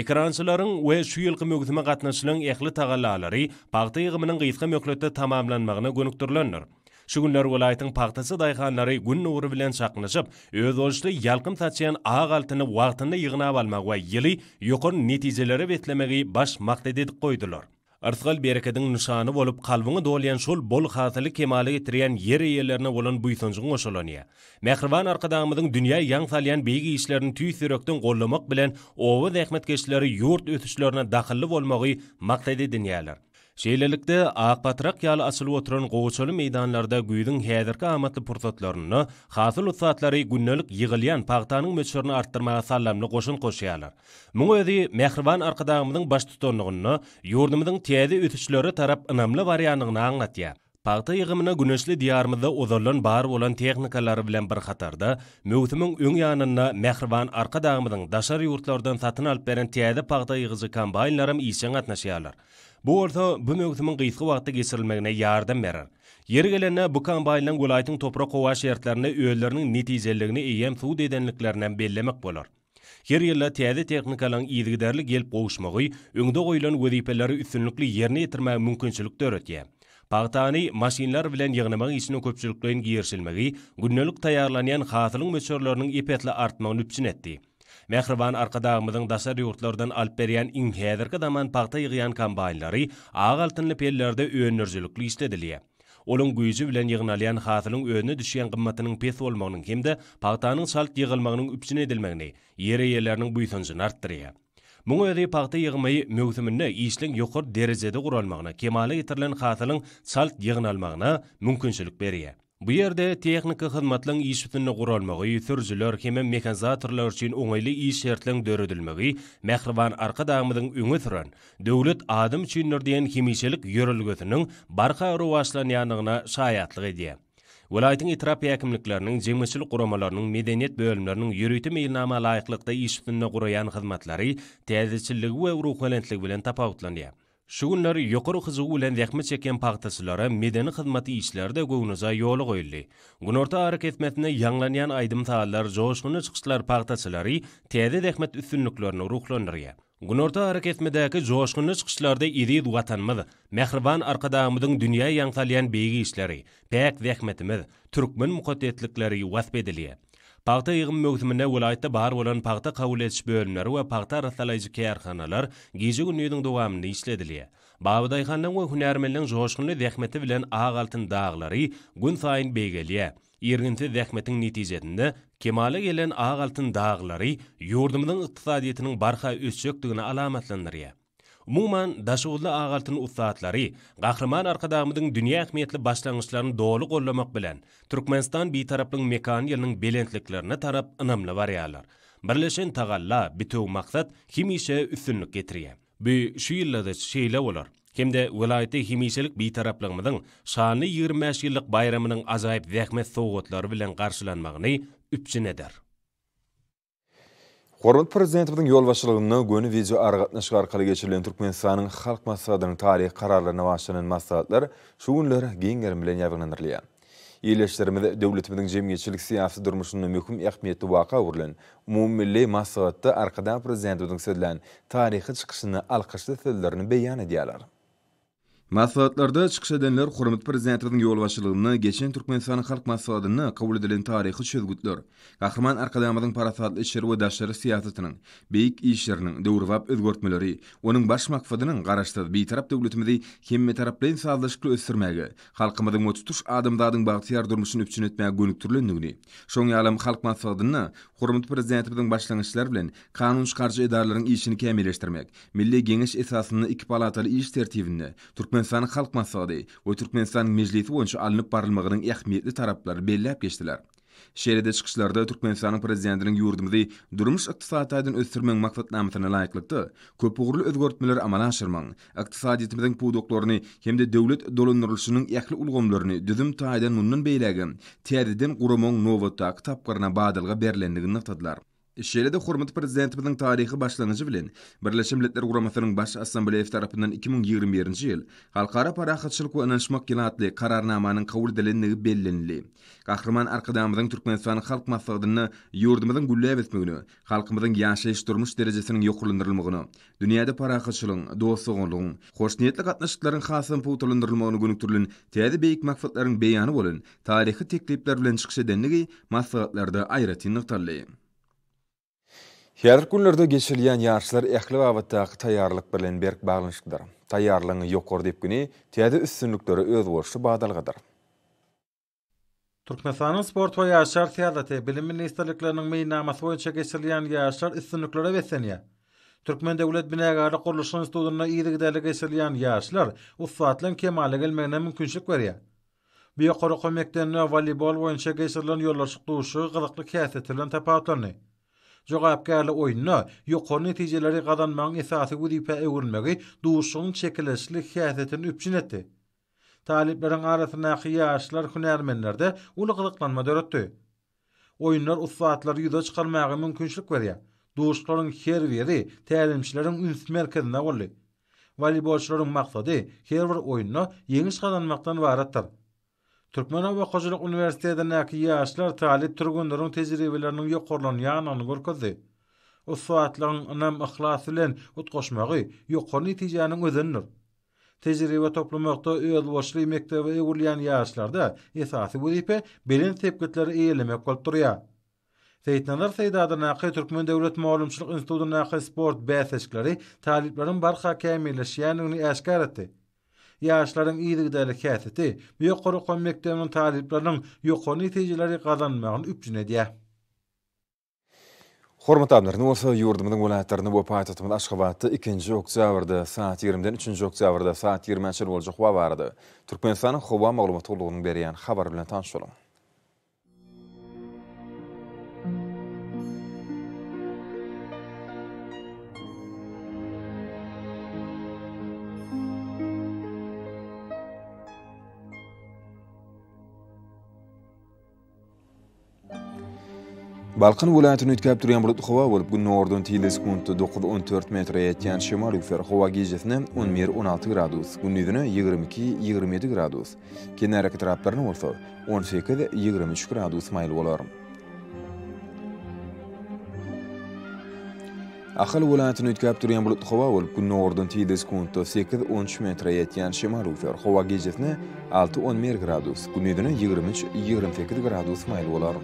Ekerançylaryň we şu ýylky möwsüme gatnaşyjylaryň ähli tagallalary pagta ýygymynyň gysga möhletde tamamlanmagyna gönükdirilendir. Şu günler welaýatyň pagtaçy daýhanlary Gün nury bilen çaknyşyp, özboluşly ýalkym saçýan ak altyny wagtynda ýygnap almagy we ýyly ýokary netijelere beslemegi baş maksat edip goýdular. Yrsgal-berekediň nyşany bolup kalbyňy dolýan şol bol hasyly kemala getirýän ýer eýelerine bolan buýsanjyň goşalanýar. Mähriban Arkadagymyzyň dünýä ýaň salýan beýik işlerini tüýs ýürekden goldamak bilen oba zähmetkeşleri ýurt ösüşlerine dahylly bolmagy maksat edinýärler. Şeýlelikde, ak patrak ýaly açylyp oturan gowaçaly meýdanlarda güýzüň häzirki amatly pursatlarynda hasyl ussatlary gündelik ýygylýan pagtanyň möçberini artdyrmaga saldamly goşant goşýarlar. Muň özi mähriban Arkadagymyzyň baştutanlygynda ýurdumyzyň täze ösüşlere tarap ynamly barýandygyny aňlatýar. Pagta ýygymyna güneşli Diýarymyzda ozaldan bar bolan tehnikalary bilen bir hatarda, möwsümiň öň ýanynda mähriban Arkadagymyzyň daşary ýurtlardan satyn alyp beren täze pagta ýygyjy kombaýnlaram işjeň gatnaşýarlar. Bu bolsa bu möwsümiň gysga wagtda geçirilmegine ýardam berer. Ýeri gelende, bu kombaýnlaryň welaýatyň toprak-howa şertlerinde özleriniň netijeliligini eýýäm subut edenliklerinem bellemek bolar. Her ýylda täze tehnikalaryň yzygiderli gelip gowuşmagy öňde goýlan wezipeleri üstünlikli ýerine ýetirmäge mümkinçilik döredýär. Pagtany maşynlar bilen ýygnamak işine köpçülikleýin girişilmegi gündelik taýýarlanýan hasylyň möçberleriniň ep-esli artmagyny üpjün etdi. Mähriban Arkadagymyzyň daşary ýurtlardan alyp berýän iň häzirki zaman pagta ýygýan kombaýnlary ak altynly pellerde öndürijilikli işledilýär. Olaň güýji bilen ýygnalýan hasylyň özüne düşýän gymmatynyň pes bolmagynyň hem-de pagtanyň çalt ýygylmagynyň üpjün edilmegini ýer eýeleriniň buýsanjyny artdyrýar. Muň özi pagta ýygymy möwsüminde işleň ýokary derejede guralmagyna, kemala getirilen hasylyň çalt ýygnalmagyna mümkinçilik berýär. Bu ýerde tehniki hyzmatlaryň iş üstünde guralmagy, sürüjiler hemem mehanizatorlar üçin oňaýly iş şertleň döredilmegi mähriban Arkadagymyzyň öňe süren Döwlet adam üçindir diýen hemişelik ýörelgesiniň barha rowaçlanýandygyna şaýatlyk edýär. Welaýatyň etrap häkimlikleriniň, jemgyýetçilik guramalarynyň, medeniýet bölümleriniň ýörite meýilnama laýyklykda iş üstünde guraýan hyzmatlary täzeçilligi we ruhubeletligi bilen tapawutlanýar. Şu günler ýokary hyjuw bilen zähmet çekýän pagtaçylara medeni hyzmat işleri-de göwnejaý ýola goýuldy. Günorta arakesmesinde ýaňlanýan aýdym-sazlar, joşgunly çykyşlar pagtaçylary täze zähmet üstünliklerine ruhlandyrýar. Günorta arakesmedäki joşgunly çykyşlarda eziz Watanymyz, mähriban Arkadagymyzyň dünýä ýaň salýan beýik işleri, päk zähmetimiz, türkmen mukaddeslikleri wasp edilýär. Pagta ýygym möwsüminde welaýatda bar bolan pagta kabul ediş bölümleri we pagta arassalaýjy kärhanalar gije-gündiziň dowamynda işledilýär. Babadaýhanlaryň we hünärmenleriň joşgunly zähmeti bilen ak altyn daglary günsaýyn beýgelýär. Irginsiz zähmetiň netijesinde kemala gelen ak altyn daglary ýurdumyzyň ykdysadyýetiniň barha ösjekdigini alamatlandyrýar. Umuman, daşoguzly ak altyn ussatlary Gahryman Arkadagymyzyň dünýä ähmiýetli başlangyçlaryny doly goldamak bilen, Türkmenistan Bitaraplygyň mekany ýylynyň belentliklerine tarap ynamly barýarlar. Birleşen tagalla, bitewi maksat hemişe üstünlik getirýär. Bu şu ýylda-da şeýle bolar hem-de welaýatda hemişelik Bitaraplygymyzyň şanly 25 ýyllyk baýramynyň ajaýyp zähmet sowgatlary bilen garşylanmagyny üpjün eder. Hormatly Prezidentimiziň ýolbaşçylygynda göni wideoaragatnaşyk arkaly geçirilen Türkmenistanyň Halk Maslahatynyň taryhy kararlaryna bagyşlanan maslahatlar şu günler giň gerim bilen ýaýbaňlandyrylýar. Ildeşlerimiz döwletimiziň jemgyýetçilik-syýasy durmuşynda möhüm ähmiýetli waka öwrülen umumymilli maslahatda Arkadag Prezidentimiziň sözlän taryhy çykyşyna alkyşly sözlerini beýan edýärler. Maslahatlarda çykyş edenler hormatly Prezidentimiziň ýolbaşçylygynda geçen Türkmenistanyň Halk Maslahatynda kabul edilen taryhy çözgütler, Gahryman Arkadagymyzyň parasatly içeri we daşary syýasatynyň, beýik işleriniň, döwrebap özgertmeleri, onuň baş maksadynyň Garaşsyz, Bitarap döwletimizi hemmetaraplaýyn sazlaşykly ösdürmäge, halkymyzyň we tutuş adamzadyň bagtyýar durmuşyny üpjün etmäge gönükdirilendigini, şoň ýalam Halk Maslahatynda hormatly Prezidentimiziň başlangyçlary bilen kanun çykaryjy edaralaryň işini kämilleşdirmek, Milli Geňeş esasynda iki palataly iş tertibinde Türkmenistanyň Halk Maslahaty we Türkmenistanyň Mejlisi boýunça alnyp barylmagynyň ähmiýetli taraplary belläp geçdiler. Şeýle-de çykyşlarda Türkmenistanyň Prezidentiniň ýurdumyzy durmuş-ykdysady taýdan ösdürmegiň maksatnamasyna laýyklykda, köpugurly özgertmeleri amala aşyrmagyň, ykdysadyýetimiziň pudaklaryny hem-de döwlet dolandyrylyşynyň ähli ulgamlaryny düzüm taýdan mundan beýlägem täzeden guramagyň nobatdaky tapgyryna badalga berlendigini nygtadylar. Şeýle-de hormatly Prezidentimiziň taryhy başlangyjy bilen Birleşen Milletler Guramasynyň Baş Assambleýasy tarapyndan 2021-nji ýyl Halkara parahatçylyk we ynanyşmak ýyly atly Kararnamanyň kabul edilendigi bellenildi. Gahryman Arkadagymyzyň Türkmenistanyň Halk Maslahatynda ýurdumyzyň gülläp ösmegine, halkymyzyň ýaşaýyş-durmuş derejesiniň ýokarlandyrylmagyna, dünýäde parahatçylygyň, dost-doganlygyň, hoşniýetli gatnaşyklaryň hasam pugtalandyrylmagyna gönükdirilen täze beýik maksatlaryň beýany bolan taryhy teklipler bilen çykyş edendigi maslahatlarda aýratyn nygtaldy. Häzirki günlerde geçirilýän ýaryşlar ähli babatdaky taýýarlyk bilen berk baglanyşyklydyr. Taýýarlygyň ýokary depgini täze üstünliklere özboluşly badalgadyr. Türkmenistanyň Sport we ýaşlar syýasaty, Bilim ministrlikleriniň meýilnamasy boýunça geçirilýän ýaryşlar üstünliklere beslenýär. Türkmen döwlet binagärlik gurluşyk institutynda yzygiderli geçirilýän ýaryşlar ussatlaryň kemala gelmegine mümkinçilik berýär. Bu ýokary okuw mekdebinde woleýbol boýunça geçirilen ýollaşyk duşuşygy gyzykly häsiýeti bilen tapawutlandy. Jogapkärli oýunda ýokary netijeleri gazanmagyň esasy wezipä öwrülmegi duşuşygyň çekeleşikli häsiýetini üpjün etdi. Talyplaryň arasyndaky ýaryşlar hünärmenlerde uly gyzyklanma döretdi. Oýunlar ussatlary ýüze çykarmaga mümkinçilik berýär. Duşuşyklaryň her biri tälimçileriň üns merkezinde boldy. Woleýbolçylaryň maksady her bir oýunda ýeňiş gazanmakdan ybaratdyr. Türkmen oba hojalyk uniwersitetindäki ýaşlar talyp türgenleriň tejribeleriniň ýokarlanýandygyny görkezdi. Ussatlygyň ynam-yhlas bilen utgaşmagy ýokary netijäniň özenidir. Tejribe toplamakda özboluşly mekdebe öwrülýän ýaşlarda esasy wezipe belent sepgitleri eýelemek bolup durýar. Seýitnazar Seýdi adyndaky Türkmen döwlet mugallymçylyk institutyndaky sport bäsleşikleri talyplaryň barha kämilleşýändigini äşgär etdi. Ýaşlaryň yzygiderli häsiýeti bu ýokary okuw mekdebiniň talyplarynyň ýokary netijeleri gazanmagyny üpjün edýär. Hormatly adamlar, indi bolsa ýurdumyzyň welaýatlarynda we paýtagtymyz Aşgabatda ikinji oktýabrda saat ýigrimiden üçünji oktýabrda saat ýigrimä çenli boljak howa barada Türkmenistanyň Howa maglumat gullugynyň berýän habary bilen tanyş boluň. Balkan welaýatynda üýtgäp durýan bulutly howa bolup, gündogardan tizligi sekuntda dokuz-on dört metre ýetýän şemal üflär. Howa gijesine on bir-on alty gradus, gündizine 22, 27 gradus, kenarýaka etraplarynda bolsa 18, 23 gradus maýyl bolar. Ahal welaýatynda üýtgäp durýan bulutly howa bolup, gündogardan tizligi sekuntda sekiz, on üç metre ýetýän şemal öwser. Howa gijesine alty, on bir gradus, gündizine 23, 28 gradus maýyl bolar.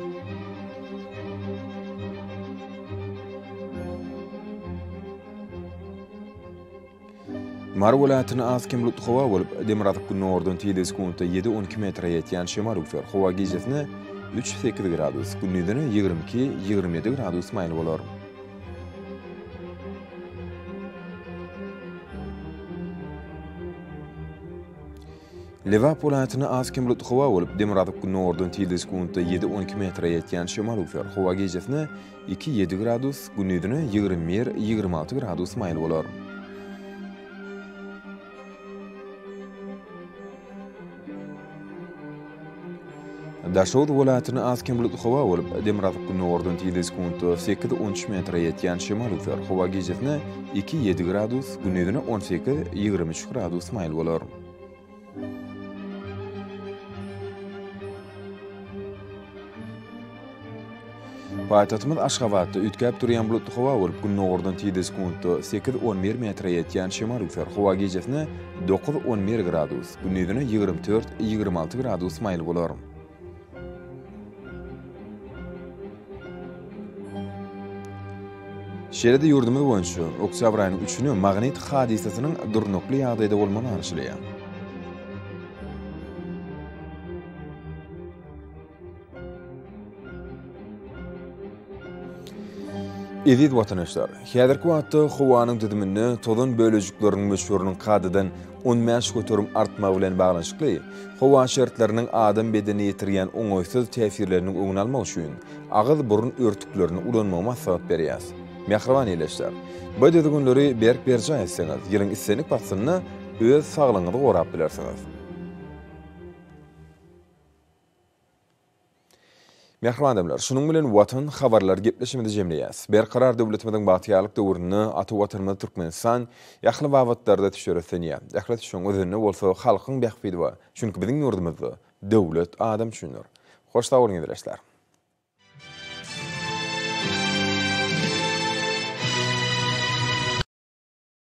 Mary welaýatynda az-kem bulutly howa bolup, demirgazyk-gündogardan tizligi sekuntda ýedi, on iki metre ýetýän şemal öwser. Howa gijesine üç, sekiz gradus, gündizine 22, 27 gradus maýyl bolar. Lebap welaýatynda az-kem bulutly howa bolup, demirgazyk-gündogardan tizligi sekuntda ýedi, on iki metre ýetýän şemal öwser. Howa gijesine iki, ýedi gradus, gündizine 21, 26 gradus maýyl bolar. Daşoguz welaýatynda az-kem bulutly howa bolup, demirgazyk-gündogardan tizligi sekuntda sekiz, on üç metre ýetýän şemal öwser. Howa gijesine iki, ýedi gradus, gündizine 18, 23 gradus maýyl bolar. Paýtagtymyz Aşgabatda üýtgäp durýan bulutly howa bolup, gündogardan tizligi sekuntda sekiz, on bir metre ýetýän şemal öwser. Howa gijesine dokuz, on bir gradus, gündizine 24, 26 gradus maýyl bolar. Şeýle-de ýurdumyz boýunça oktýabr aýynyň üçüne magnit hadysasynyň durnukly ýagdaýda bolmagy garaşylýar. Eziz watandaşlar, häzirki wagtda howanyň düzüminde tozan bölejikleriniň möçberiniň kadadan 15% artmagy bilen baglanyşykly, howa şertleriniň adam bedenine ýetirýän oňaýsyz täsirleriniň öňüni almak üçin agyz-burun örtüklerini ulanmagy maslahat berýäris. Mähriban ildeşler, bu düzgünleri berk berjaý etseňiz, ýylyň islendik paslynda öz saglygyňyzy gorap bilersiňiz. Mähriban adamlar, şunuň bilen Watan habarlary gepleşigimizi jemleýäs. Berkarar döwletimiziň bagtyýarlyk döwründe ata Watanymyz Türkmenistan ähli babatlarda ösüşe-ösdünýär. Ähli ösüşiň özeninde bolsa halkyň bähbidi bar. Çünki biziň ýurdumyzda döwlet adam üçindir. Hoş sag boluň ildeşler.